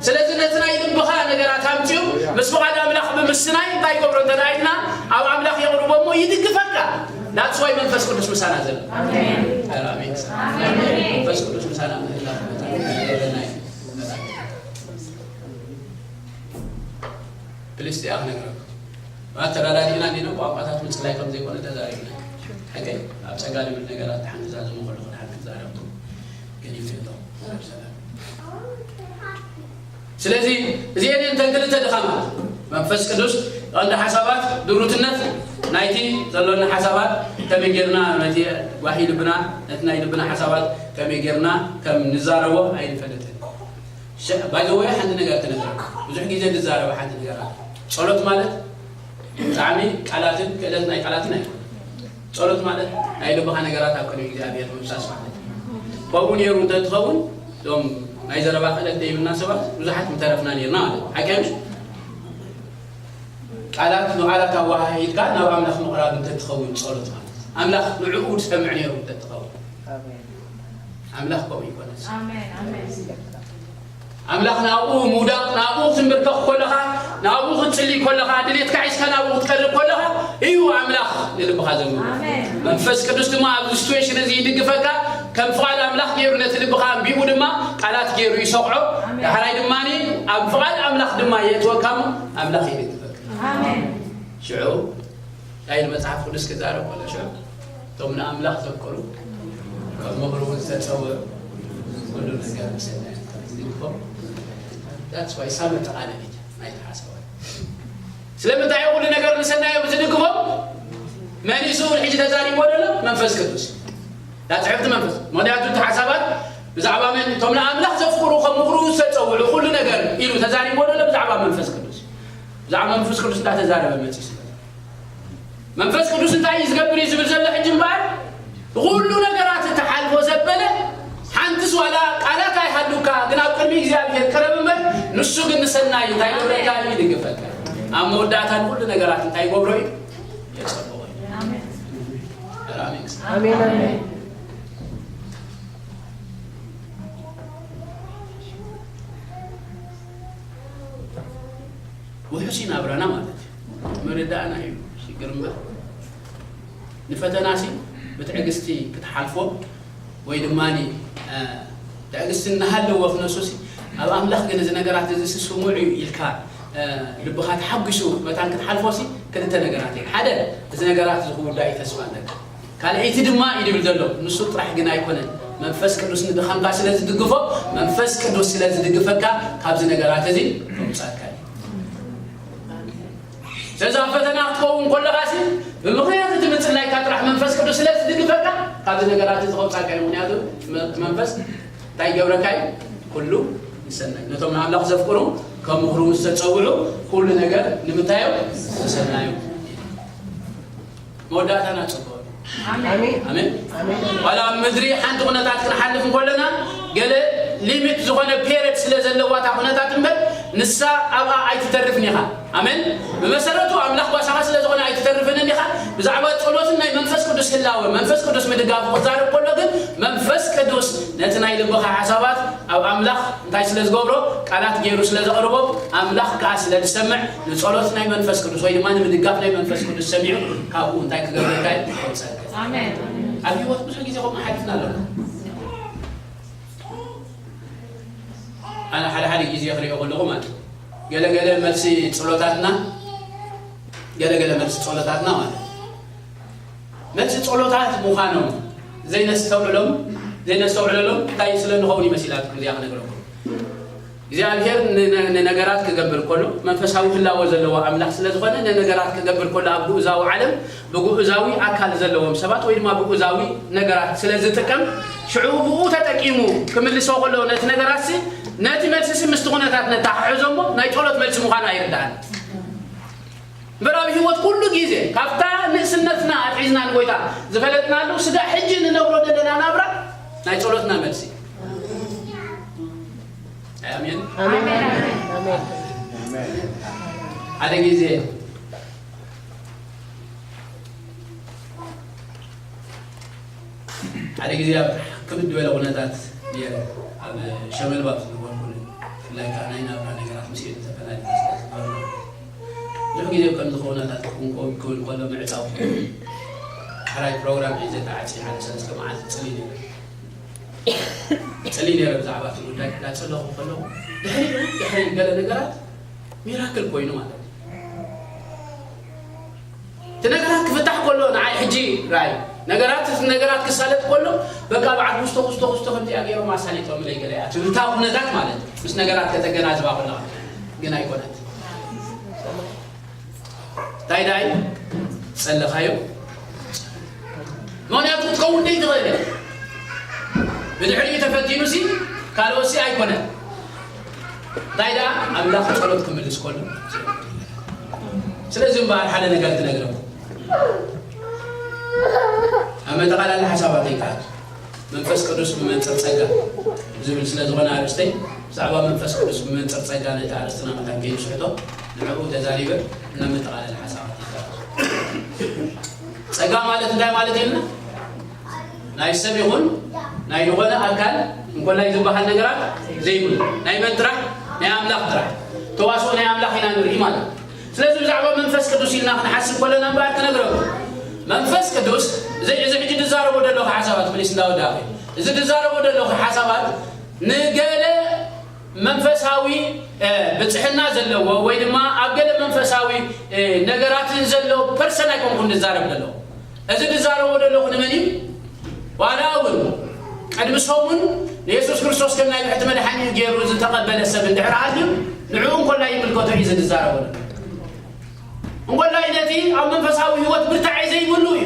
ስለዚ ነቲ ናይ ልብኻ ነገራት ኣምጺኡ ምስ ፍቓድ ኣምላኽ ብምስናይ እንታይ ይገብሮ እንተ ደኣ ኢልና፣ ኣብ ኣምላኽ የቕርቦ እሞ ይድግፈካ። That's why መንፈስ ቅዱስ ምሳና ዘሎ። ኣሜን። ኣሜን። መንፈስ ቅዱስ ምሳና ምህላው ይገብረና እዩ። ፕሊስ እዚኣ ክነግረኩም። ማለት ተረዳዲእና እንዲና ቋንቋታት ምጽላይ ከም ዘይኮነ ተዛሪብና። ሕገ ኣብ ጸጋ ልብል ነገራት ተሓንግዛ ዝመኸሉ ክድሓን ክዛረብኩም ግን ይፍቶ። ስለዚ እዚኤን እተን ክልተ ድኻማት መንፈስ ቅዱስ ቀንዲ ሓሳባት ድሩትነት ናይቲ ዘሎና ሓሳባት ከመይ ጌርና ነቲ ጓሂ ልብና ነቲ ናይ ልብና ሓሳባት ከመይ ጌርና ከም ንዛረቦ ኣይንፈልጥን። ሸ-፣ by the way፣ ሓንቲ ነገር ትነግረካ። ብዙሕ ግዜ ዝዛረበ ሓንቲ ነገር ኣለ። ጸሎት ማለት ብጣዕሚ ቃላትን ክእለት ናይ ቃላትን ኣይኮነን። ጸሎት ማለት ናይ ልብኻ ነገራት ኣብ ቅድሚ እግዚኣብሔር ምፍሳስ ማለት እዩ። ከምኡ ነይሩ እንተትኸውን፣ እዞም ናይ ዘረባ ክእለት ዘይብልና ሰባት ብዙሓት ምተረፍና ነይርና ማለት እዩ። ሓቂ ኣይምሽ? ቃላት ንቓላት ኣወሃሂድካ ናብ ኣምላኽ ምቕራብ እንተትኸውን ጸሎት ማለት እዩ። ኣምላኽ ንዕኡ ዝሰምዕ ነይሩ እንተትኸውን። ኣምላኽ ከምኡ ይኮነስ። ኣሜን፣ ኣሜን። ኣምላኽ ናብኡ ምውዳቕ፣ ናብኡ ክትንብርከኽ ከለኻ፣ ናብኡ ክትጽሊ ከለኻ፣ ድሌትካ ሒዝካ ናብኡ ክትቀርብ ከለኻ እዩ ኣምላኽ ንልብኻ ዘንብሮ። ኣሜን። መንፈስ ቅዱስ ድማ ኣብዚ ሲትዌሽን እዚ ይድግፈካ፣ ከም ፍቓድ ኣምላኽ ገይሩ ነቲ ልብኻ ኣንቢቡ ድማ ቃላት ገይሩ ይሰቕዖ። ኣሜን። ዳሕራይ ድማ ኣብ ፍቓድ ኣምላኽ ድማ የእትወካ እሞ ኣምላኽ ይድግፈካ። ኣሜን። ሽዑ እንታይ ኢሉ መጽሓፍ ቅዱስ ክዛረብ ከሎ ሽዑ፣ እቶም ንኣምላኽ ዘፍቅሩ፣ ካብ ምኽሩ እውን ዝተጸውዑ፣ ኩሉ ነገር ብሰናይ ዝድግፎም። That's why ሳመ ጠቓለል እዩ ናይቲ ሓሳባት። ስለምንታይ እዩ ኩሉ ነገር ብሰናይ ዝድግፎም? መን እዩ ስኡል ሕጂ ተዛሪብዎ ዘሎ? መንፈስ ቅዱስ። እታ ጽሕፍቲ መንፈስ። ምኽንያቱ እቲ ሓሳባት ብዛዕባ መን? እቶም ንኣምላኽ ዘፍቅሩ፣ ከም ምኽሩ ዝተጸውዑ፣ ኩሉ ነገር ኢሉ ተዛሪብዎ ዘሎ ብዛዕባ መንፈስ ቅዱስ። ብዛዕባ መንፈስ ቅዱስ እንዳተዛረበ መጺኡ ስለ መንፈስ ቅዱስ እንታይ እዩ ዝገብር እዩ ዝብል ዘሎ ሕጂ እምበኣር፣ ብኹሉ ነገራት እትሓልፎ ዘበለ ሓንትስ ዋላ ቃላት ኣይሃሉካ፣ ግን ኣብ ቅድሚ እግዚኣብሔር ቅረብ እምበር፣ ንሱ ግን ንሰናይ እንታይ ይገብረካ እዩ? ይድግፈካ። ኣብ መወዳእታ ንኹሉ ነገራት እንታይ ይገብሮ እዩ? የጸብቖ እዩ። ኣሜን። ኣሜን። ኣሜን። ውሑስ እዩ ናብራና ማለት እዩ። መረዳእና እዩ ሽግር እምበር፣ ንፈተናሲ ብትዕግስቲ ክትሓልፎ ወይ ድማ ትዕግስቲ እናሃለዎ ክነሱሲ፣ ኣብ ኣምላኽ ግን እዚ ነገራት እዚ ስሙዕ እዩ ኢልካ ልብኻ ተሓጒሱ መታን ክትሓልፎሲ ክልተ ነገራት እዩ። ሓደ፣ እዚ ነገራት እዚ ክውዳእ እዩ ተስፋ ኣለካ። ካልኣይቲ ድማ እዩ ዝብል ዘሎ፣ ንሱ ጥራሕ ግን ኣይኮነን። መንፈስ ቅዱስ ንድኻምካ ስለ ዝድግፎ፣ መንፈስ ቅዱስ ስለ ዝድግፈካ ካብዚ ነገራት እዚ ከውጻካ እዩ። ስለዚ ኣብ ፈተና ክትከውን ከለኻሲ ብምኽንያት እቲ ምጽላይካ ጥራሕ መንፈስ ቅዱስ ስለ ዝድግፈካ ካብዚ ነገራት እዚ ከውጻካ እዩ። ምኽንያቱ መ-፣ መንፈስ እንታይ ይገብረካ እዩ? ኩሉ ንሰናይ። ነቶም ንኣምላኽ ዘፍቅሩ ከም ምኽሩ ዝተጸውዑ ኩሉ ነገር ንምንታይ እዮም? ንሰናይ እዮም። መወዳእታና ጽቡቕ። ኣሜን። ኣሜን። ዋላ ኣብ ምድሪ ሓንቲ ኩነታት ክንሓልፍ እንከለና ገለ ሊሚት ዝኾነ ፔሪድ ስለ ዘለዋ እታ ኩነታት እምበር ንሳ ኣብኣ ኣይትተርፍን ኢኻ። ኣሜን። ብመሰረቱ ኣምላኽ ጓሳኻ ስለ ዝኾነ ኣይትተርፍንን ኢኻ። ብዛዕባ ጸሎትን ናይ መንፈስ ቅዱስ ህላወ መንፈስ ቅዱስ ምድጋፉ ክዛረብ ከሎ ግን መንፈስ ቅዱስ ነቲ ናይ ልብኻ ሓሳባት ኣብ ኣምላኽ እንታይ ስለ ዝገብሮ ቃላት ገይሩ ስለ ዘቕርቦ ኣምላኽ ከኣ ስለ ዝሰምዕ ንጸሎት ናይ መንፈስ ቅዱስ ወይ ድማ ንምድጋፍ ናይ መንፈስ ቅዱስ ሰሚዑ ካብኡ እንታይ ክገብረካ እዩ? ክወጸካ። ኣሜን። ኣብ ህይወት ብዙሕ ግዜ ከምኡ ሓሊፍና ኣለና። ኣነ ሓደ ሓደ ግዜ ክሪኦ ከለኹ ማለት እዩ። ገለ ገለ መልሲ ጸሎታትና ገለ ገለ መልሲ ጸሎታትና ማለት እዩ። መልሲ ጸሎታት ምዃኖም ዘይነስተውዕሎም ዘይነስተውዕለሎም እንታይ ስለ ንኸውን ይመሲላትኩም እዚኣ ክነግረኩም። እግዚኣብሔር ን-፣ ን-፣ ንነገራት ክገብር ከሎ መንፈሳዊ ህላወ ዘለዎ ኣምላኽ ስለ ዝኾነ ንነገራት ክገብር ከሎ ኣብ ግኡዛዊ ዓለም ብግኡዛዊ ኣካል ዘለዎም ሰባት ወይ ድማ ብግኡዛዊ ነገራት ስለ ዝጥቀም ሽዑ ብኡ ተጠቂሙ ክምልሶ ከሎ ነቲ ነገራትሲ ነቲ መልስሲ ምስቲ ኩነታት ነተሓሕዞ እሞ ናይ ጸሎት መልሲ ምዃኑ ኣይርድኣን። እምበር ኣብ ህይወት ኩሉ ግዜ ካብታ ንእስነትና ኣትሒዝና ንጎይታ ዝፈለጥናሉ ስጋዕ ሕጂ ንነብሮ ዘለና ናብራ ናይ ጸሎትና መልሲ። ኣሜን። ኣሜን። ኣሜን። ሓደ ግዜ ሓደ ግዜ ኣብ ክብድ ዝበለ ኩነታት ነይረ። ኣብ ሸመልባብ ዝነበርኩ ብፍላይ ከዓ ናይ ናብራ ነገራት ምስኡ ተፈላሊና ስለ ዝነበርና ብዙሕ ግዜ ከምዚ ኩነታት ክውን ክብል ከሎ ምዕፃው ሓራይ ፕሮግራም ሒዘ ተዓፅየ ሓደ ሰለስተ መዓልቲ ፅሊ ነይረ። ፅሊ ነይረ ብዛዕባ እቲ ጉዳይ እንዳፀለኹ ከለኹ ድሕሪኡ ድሕሪ ገለ ነገራት ሚራክል ኮይኑ ማለት እዩ። እቲ ነገራት ክፍታሕ ከሎ ንዓይ ሕጂ ራይ ነገራት ነገራት ክሳለጥ ከሎ በቃ በዓል ክስቶ ክስቶ ክስቶ ከምዚኣ ገይሮም ኣሳሊጦምለይ ገለ እያ ትብል እታ ኩነታት ማለት እዩ። ምስ ነገራት ከተገናዝባ ከለኻ ግን ኣይኮነት። እንታይ ደኣይ ጸለኻዮ? ምኽንያቱ ክትከውን ደይ ትኽእል እያ። ብድሕሪኡ ተፈቲኑሲ ካልኦትሲ ኣይኮነን። እንታይ ደኣ ኣምላኽ ጸሎት ክምልስ ከሎ። ስለዚ እምበኣር ሓደ ነገር ክነግረኩም። ኣብ መጠቓለሊ ሓሳባተይ ከኣ መንፈስ ቅዱስ ብመንጽር ጸጋ ዝብል ስለ ዝኾነ ኣርእስተይ ብዛዕባ መንፈስ ቅዱስ ብመንጽር ጸጋ ነቲ ኣርእስትና መታን ከይንስሕቶ ንዕኡ ተዛሪበ ናብ መጠቓለሊ ሓሳባት ይዛረብ። ጸጋ ማለት እንታይ ማለት ኢልና? ናይ ሰብ ይኹን ናይ ዝኾነ ኣካል እንኮላይ ዝበሃል ነገራት ዘይብሉ ናይ መን ጥራሕ? ናይ ኣምላኽ ጥራሕ። ተዋስኦ ናይ ኣምላኽ ኢና ንርኢ ማለት እዩ። ስለዚ ብዛዕባ መንፈስ ቅዱስ ኢልና ክንሓስብ ከለና እምበኣር ክነግረኩም። መንፈስ ቅዱስ እዚ፣ እዚ ሕጂ ዝዛረቦ ዘለኹ ሓሳባት ፕሊስ እንዳወዳእኹ። እዚ ዝዛረቦ ዘለኹ ሓሳባት ንገለ መንፈሳዊ፣ እ፣ ብጽሕና ዘለዎ ወይ ድማ ኣብ ገለ መንፈሳዊ፣ እ፣ ነገራትን ዘሎ ፐርሰን ኣይኮንኩን ዝዛረብ ዘለኹ። እዚ ዝዛረቦ ዘለኹ ንመን እዩ? ዋላ እውን ቅድሚ ሰሙን ንየሱስ ክርስቶስ ከም ናይ ብሕቲ መድሓኒኡ ገይሩ ዝተቐበለ ሰብ እንድሕር ሃልዩ ንዕኡ እንኮላይ ይምልከቶ እዩ እዚ ዝዛረቦ ዘሎ። እንኮላይ ነቲ ኣብ መንፈሳዊ ህይወት ብርታዐ ዘይብሉ እዩ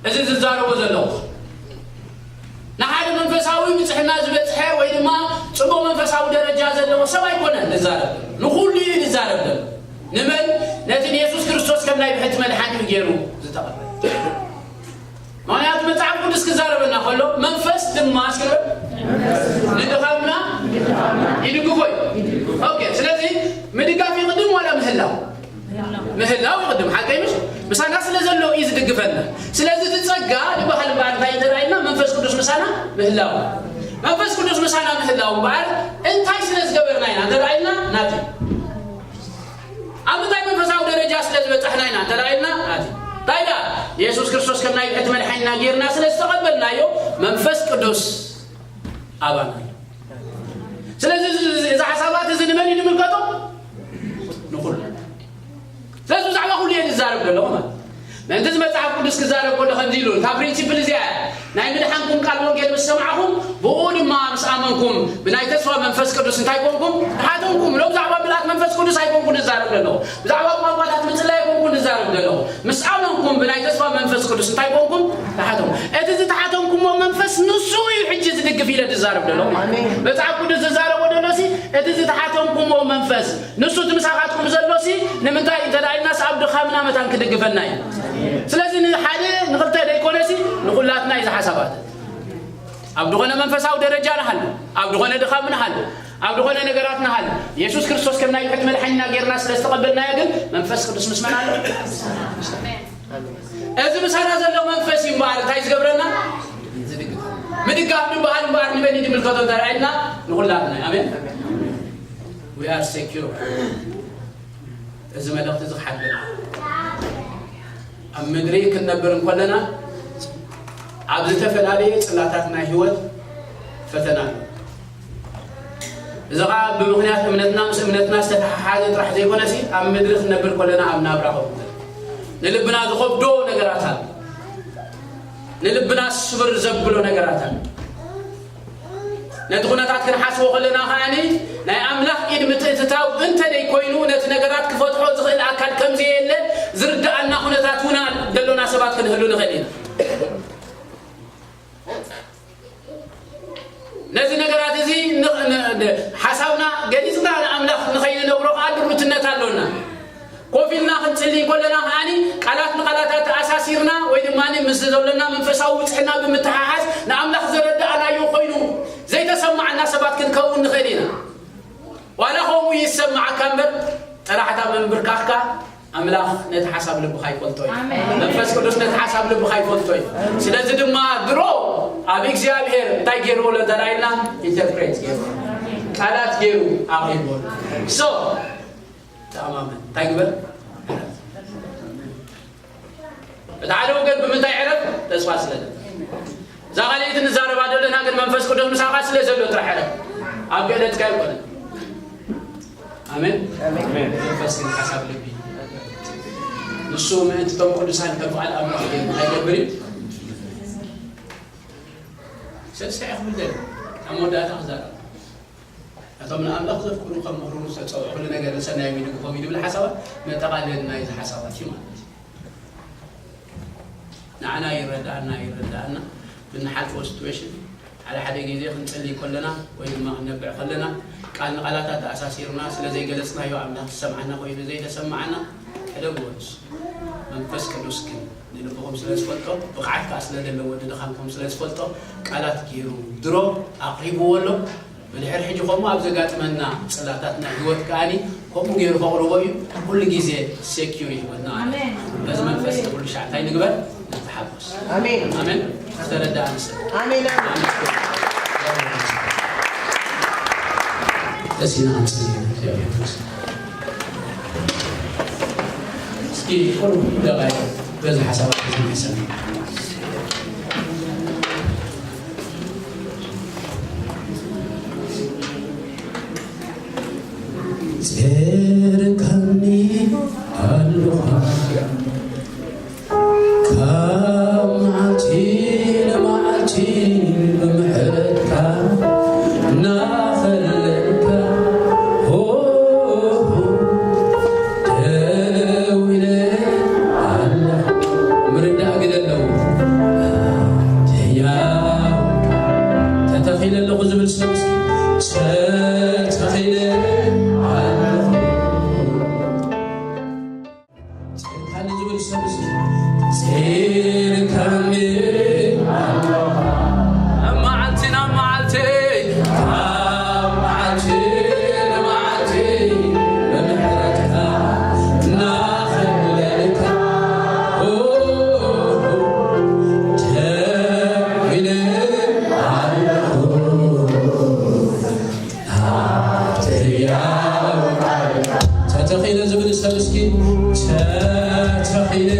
እዚ ዝዛረቦ ዘለኹ። ንሓደ መንፈሳዊ ብጽሕና ዝበጽሐ ወይ ድማ ጽቡቕ መንፈሳዊ ደረጃ ዘለዎ ሰብ ኣይኮነን ዝዛረብ። ንኹሉ እዩ ዝዛረብ ዘሎ። ንመን? ነቲ ንየሱስ ክርስቶስ ከም ናይ ብሕቲ መድሓኒኡ ገይሩ ዝተቐበለ። ምኽንያቱ መጽሓፍ ቅዱስ ክዛረበና ከሎ መንፈስ ድማ እስኪ ንድኻምና ይድግፎ እዩ። ኦኬ፣ ስለዚ ምድጋፍ ይቕድም ዋላ ምህላው? ምህላው ይቕድም። ሓቀይ ምሽ? ምሳና ስለ ዘሎ እዩ ዝድግፈና። ስለዚ እቲ ጸጋ ዝበሃል እምበኣር እንታይ እንተ ኢልና መንፈስ ቅዱስ ምሳና ምህላው። መንፈስ ቅዱስ ምሳና ምህላው እምበኣር እንታይ ስለ ዝገበርና ኢና እንተ ኢልና ናቲ ኣብ ምንታይ መንፈሳዊ ደረጃ ስለ ዝበጻሕና ኢና እንተ ኢልና ናቲ እንታይ ደኣ የሱስ ክርስቶስ ከም ናይ ብሕቲ መድሓኒና ጌርና ስለ ዝተቐበልናዮ መንፈስ ቅዱስ ኣባና እዩ። ስለዚ እዚ፣ እዚ፣ እዚ ሓሳባት እዚ ንመን እዩ ዝምልከቶ? ንኹሉ። ስለዚ ብዛዕባ ኩሉ እየ ዝዛረብ ዘለኹ ማለት እዩ። ምእንቲ እዚ መጽሓፍ ቅዱስ ክዛረብ ከሎ ከምዚ ኢሉ እታ ፕሪንሲፕል እዚኣ እያ። ናይ ምድሓንኩም ቃል ወንጌል ምስ ሰማዕኹም፣ ብኡ ድማ ምስ ኣመንኩም፣ ብናይ ተስፋ መንፈስ ቅዱስ እንታይ ኮንኩም? ተሓተምኩም። ሎ ብዛዕባ ምልኣት መንፈስ ቅዱስ ኣይኮንኩን ዝዛረብ ዘለኹ። ብዛዕባ ቋንቋታት ምጽላይ ኣይኮንኩን ዝዛረብ ዘለኹ። ምስ ኣመንኩም፣ ብናይ ተስፋ መንፈስ ቅዱስ እንታይ ኮንኩም? ተሓተምኩም። እቲ ዝተሓተምኩሞ መንፈስ ንሱ እዩ ሕጂ ዝድግፍ ኢለ ዝዛረብ ዘለኹ። መጽሓፍ ቅዱስ ዝዛረቦ ዘሎ ሲ፣ እቲ ዝተሓተምኩሞ መንፈስ ንሱ እቲ ምሳኻትኩም ዘሎ ሲ፣ ንምንታይ እንተ ደኣ ኢልናስ ኣብ ድኻምና መታን ክድግፈና እዩ። ስለዚ ንሓደ ንኽልተ ደይኮነ ሲ፣ ንኹላትና እዩ ዝሓሳባት። ኣብ ዝኾነ መንፈሳዊ ደረጃ ንሃሉ፣ ኣብ ዝኾነ ድኻም ንሃሉ፣ ኣብ ዝኾነ ነገራት ንሃሉ፣ የሱስ ክርስቶስ ከም ናይ ሕት መድሓኒና ጌርና ስለ ዝተቐበልናዮ ግን መንፈስ ቅዱስ ምስመን ኣሎ። እዚ ምሳና ዘሎ መንፈስ እዩ እምበኣር እንታይ ዝገብረና? ዝድግፍ። ምድጋፍ ዝበሃል እምበኣር ንመን እዩ ዝምልከቶ እንተ ኢልና ንኹላትና እዩ። ኣሜን። We are secure። እዚ መልእኽቲ እዚ ክሓልፈና። ኣብ ምድሪ ክንነብር እንከለና ኣብ ዝተፈላለየ ጽላታት ናይ ህይወት ፈተና ኣሎ። እዚ ኸኣ ብምኽንያት እምነትና ምስ እምነትና ዝተተሓሓዘ ጥራሕ ዘይኮነሲ ኣብ ምድሪ ክንነብር ከለና ኣብ ናብራ ከምኡ ንልብና ዝኸብዶ ነገራት ኣሎ። ንልብና ስብር ዘብሎ ነገራት ኣሎ። ነቲ ኩነታት ክንሓስቦ ከለና ከኣኒ ናይ ኣምላኽ ኢድ ምትእትታው እንተ ደይኮይኑ ነቲ ነገራት ክፈትሖ ዝኽእል ኣካል ከም ዘየለ ዝርድኣና ኩነታት እውን ደሎና ሰባት ክንህሉ ንኽእል ኢና። ነዚ ነገራት እዚ ን- ን- ን- ሓሳብና ገሊጽና ንኣምላኽ ንኸይንነግሮ ከኣ ድሩትነት ኣሎና። ኮፍ ኢልና ክንጽሊ ከለና ከኣኒ ቃላት ንቓላታት ተኣሳሲርና ወይ ድማ ምስ ዘሎና መንፈሳዊ ብጽሕና ብምትሓሓዝ ንኣምላኽ ዘረዳእናዮ ኮይኑ ዘይተሰማዓና ሰባት ክንከውን ንኽእል ኢና። ዋላ ከምኡ ይሰማዓካ እምበር ጥራሕታ ምንብርካኽካ ኣምላኽ ነቲ ሓሳብ ልብኻ ይፈልጦ እዩ። ኣሜን። መንፈስ ቅዱስ ነቲ ሓሳብ ልብኻ ይፈልጦ እዩ። ስለዚ ድማ ድሮ ኣብ እግዚኣብሔር እንታይ ገይርዎ ኣሎ እንተ ኢልና ኢንተርፕሬት ገይሩ ቃላት ገይሩ ኣቕሪብዎ ኣሎ። So ተኣማመን እንታይ ግበር? እቲ ሓደ ወገን ብምንታይ ዕረፍ? ተስፋ ስለ ዘሎ። እዛ ካልኣይቲ ንዛረባ ዘለና ግን መንፈስ ቅዱስ ምሳኻ ስለ ዘሎ ጥራሕ ዕረፍ። ኣብ ክእለትካ ኣይኮነን። ኣሜን። ኣሜን። መንፈስ ግን ሓሳብ ልቢ ንሱ ምእንቲ ቶም ቅዱሳን ከም ፍቓድ ኣምላኽ ግን እንታይ ይገብር እዩ? ሰስዐ ክብል ደሊ ኣብ መወዳእታ ክዛረብ ነቶም ንኣምላኽ ዘፍቅሩ ከም ምኽሩ ዝተጸውዑ ኩሉ ነገር ንሰናዮም ይድግፎም እዩ ዝብል ሓሳባት መጠቓለሊ ናይዚ ሓሳባት እዩ ማለት እዩ። ንዓና ይረዳእና ይረዳእና ብንሓልፎ ሲትዌሽን ሓደ ሓደ ግዜ ክንጽሊ ከለና ወይ ድማ ክንነብዕ ከለና ቃል ንቓላታት ተኣሳሲርና ስለ ዘይገለጽናዮ ኣምላኽ ዝሰምዓና ኮይኑ ዘይተሰምዓና ሕደግዎ ንሱ። መንፈስ ቅዱስ ግን ንልብኹም ስለ ዝፈልጦ ብቕዓት ከኣ ስለ ዘለዎ ንድኻምኩም ስለ ዝፈልጦ ቃላት ገይሩ ድሮ ኣቕሪብዎ ኣሎ። ብድሕሪ ሕጂ ከምኡ ኣብ ዘጋጥመና ጽላታት ናይ ህይወት ከኣኒ ከምኡ ገይሩ ከቕርቦ እዩ። ኩሉ ግዜ ሴኪር ይህበና። ኣሜን። በዚ መንፈስ ኩሉ ሻዕ እንታይ ንግበር? ንተሓጎስ። ኣሜን። ኣሜን። ዝተረዳኣ ንስብ። ኣሜን፣ ኣሜን። ቀሲና ኣምስል። እስኪ ቁሩብ ደቓይቕ በዚ ሓሳባት እዚ ንሕሰብ። ጸርካኒ ኣሉኻ ካብ መዓልቲ ንመዓልቲ ብምሕረትካ እናኸለልካ ሆ ደው ኢለ ኣለኹ። ምርዳእ ግደ ኣለዎ። ተያው ተተኺለ ኣለኹ ዝብል ሰብ እስኪ ተተኺለ ኣለኹ። ጸርካኒ ዝብል ሰብ እስኪ ጸርካኒ ኣለኻ። ኣብ መዓልቲ ናብ መዓልቲ ካብ መዓልቲ ንመዓልቲ ብምሕረትካ እናኸለልካ ተኺለ ኣለኹ። ተተኺለ ዝብል ሰብ እስኪ ተተኺለ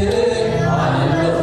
ኣለኹ።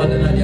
ኣለና።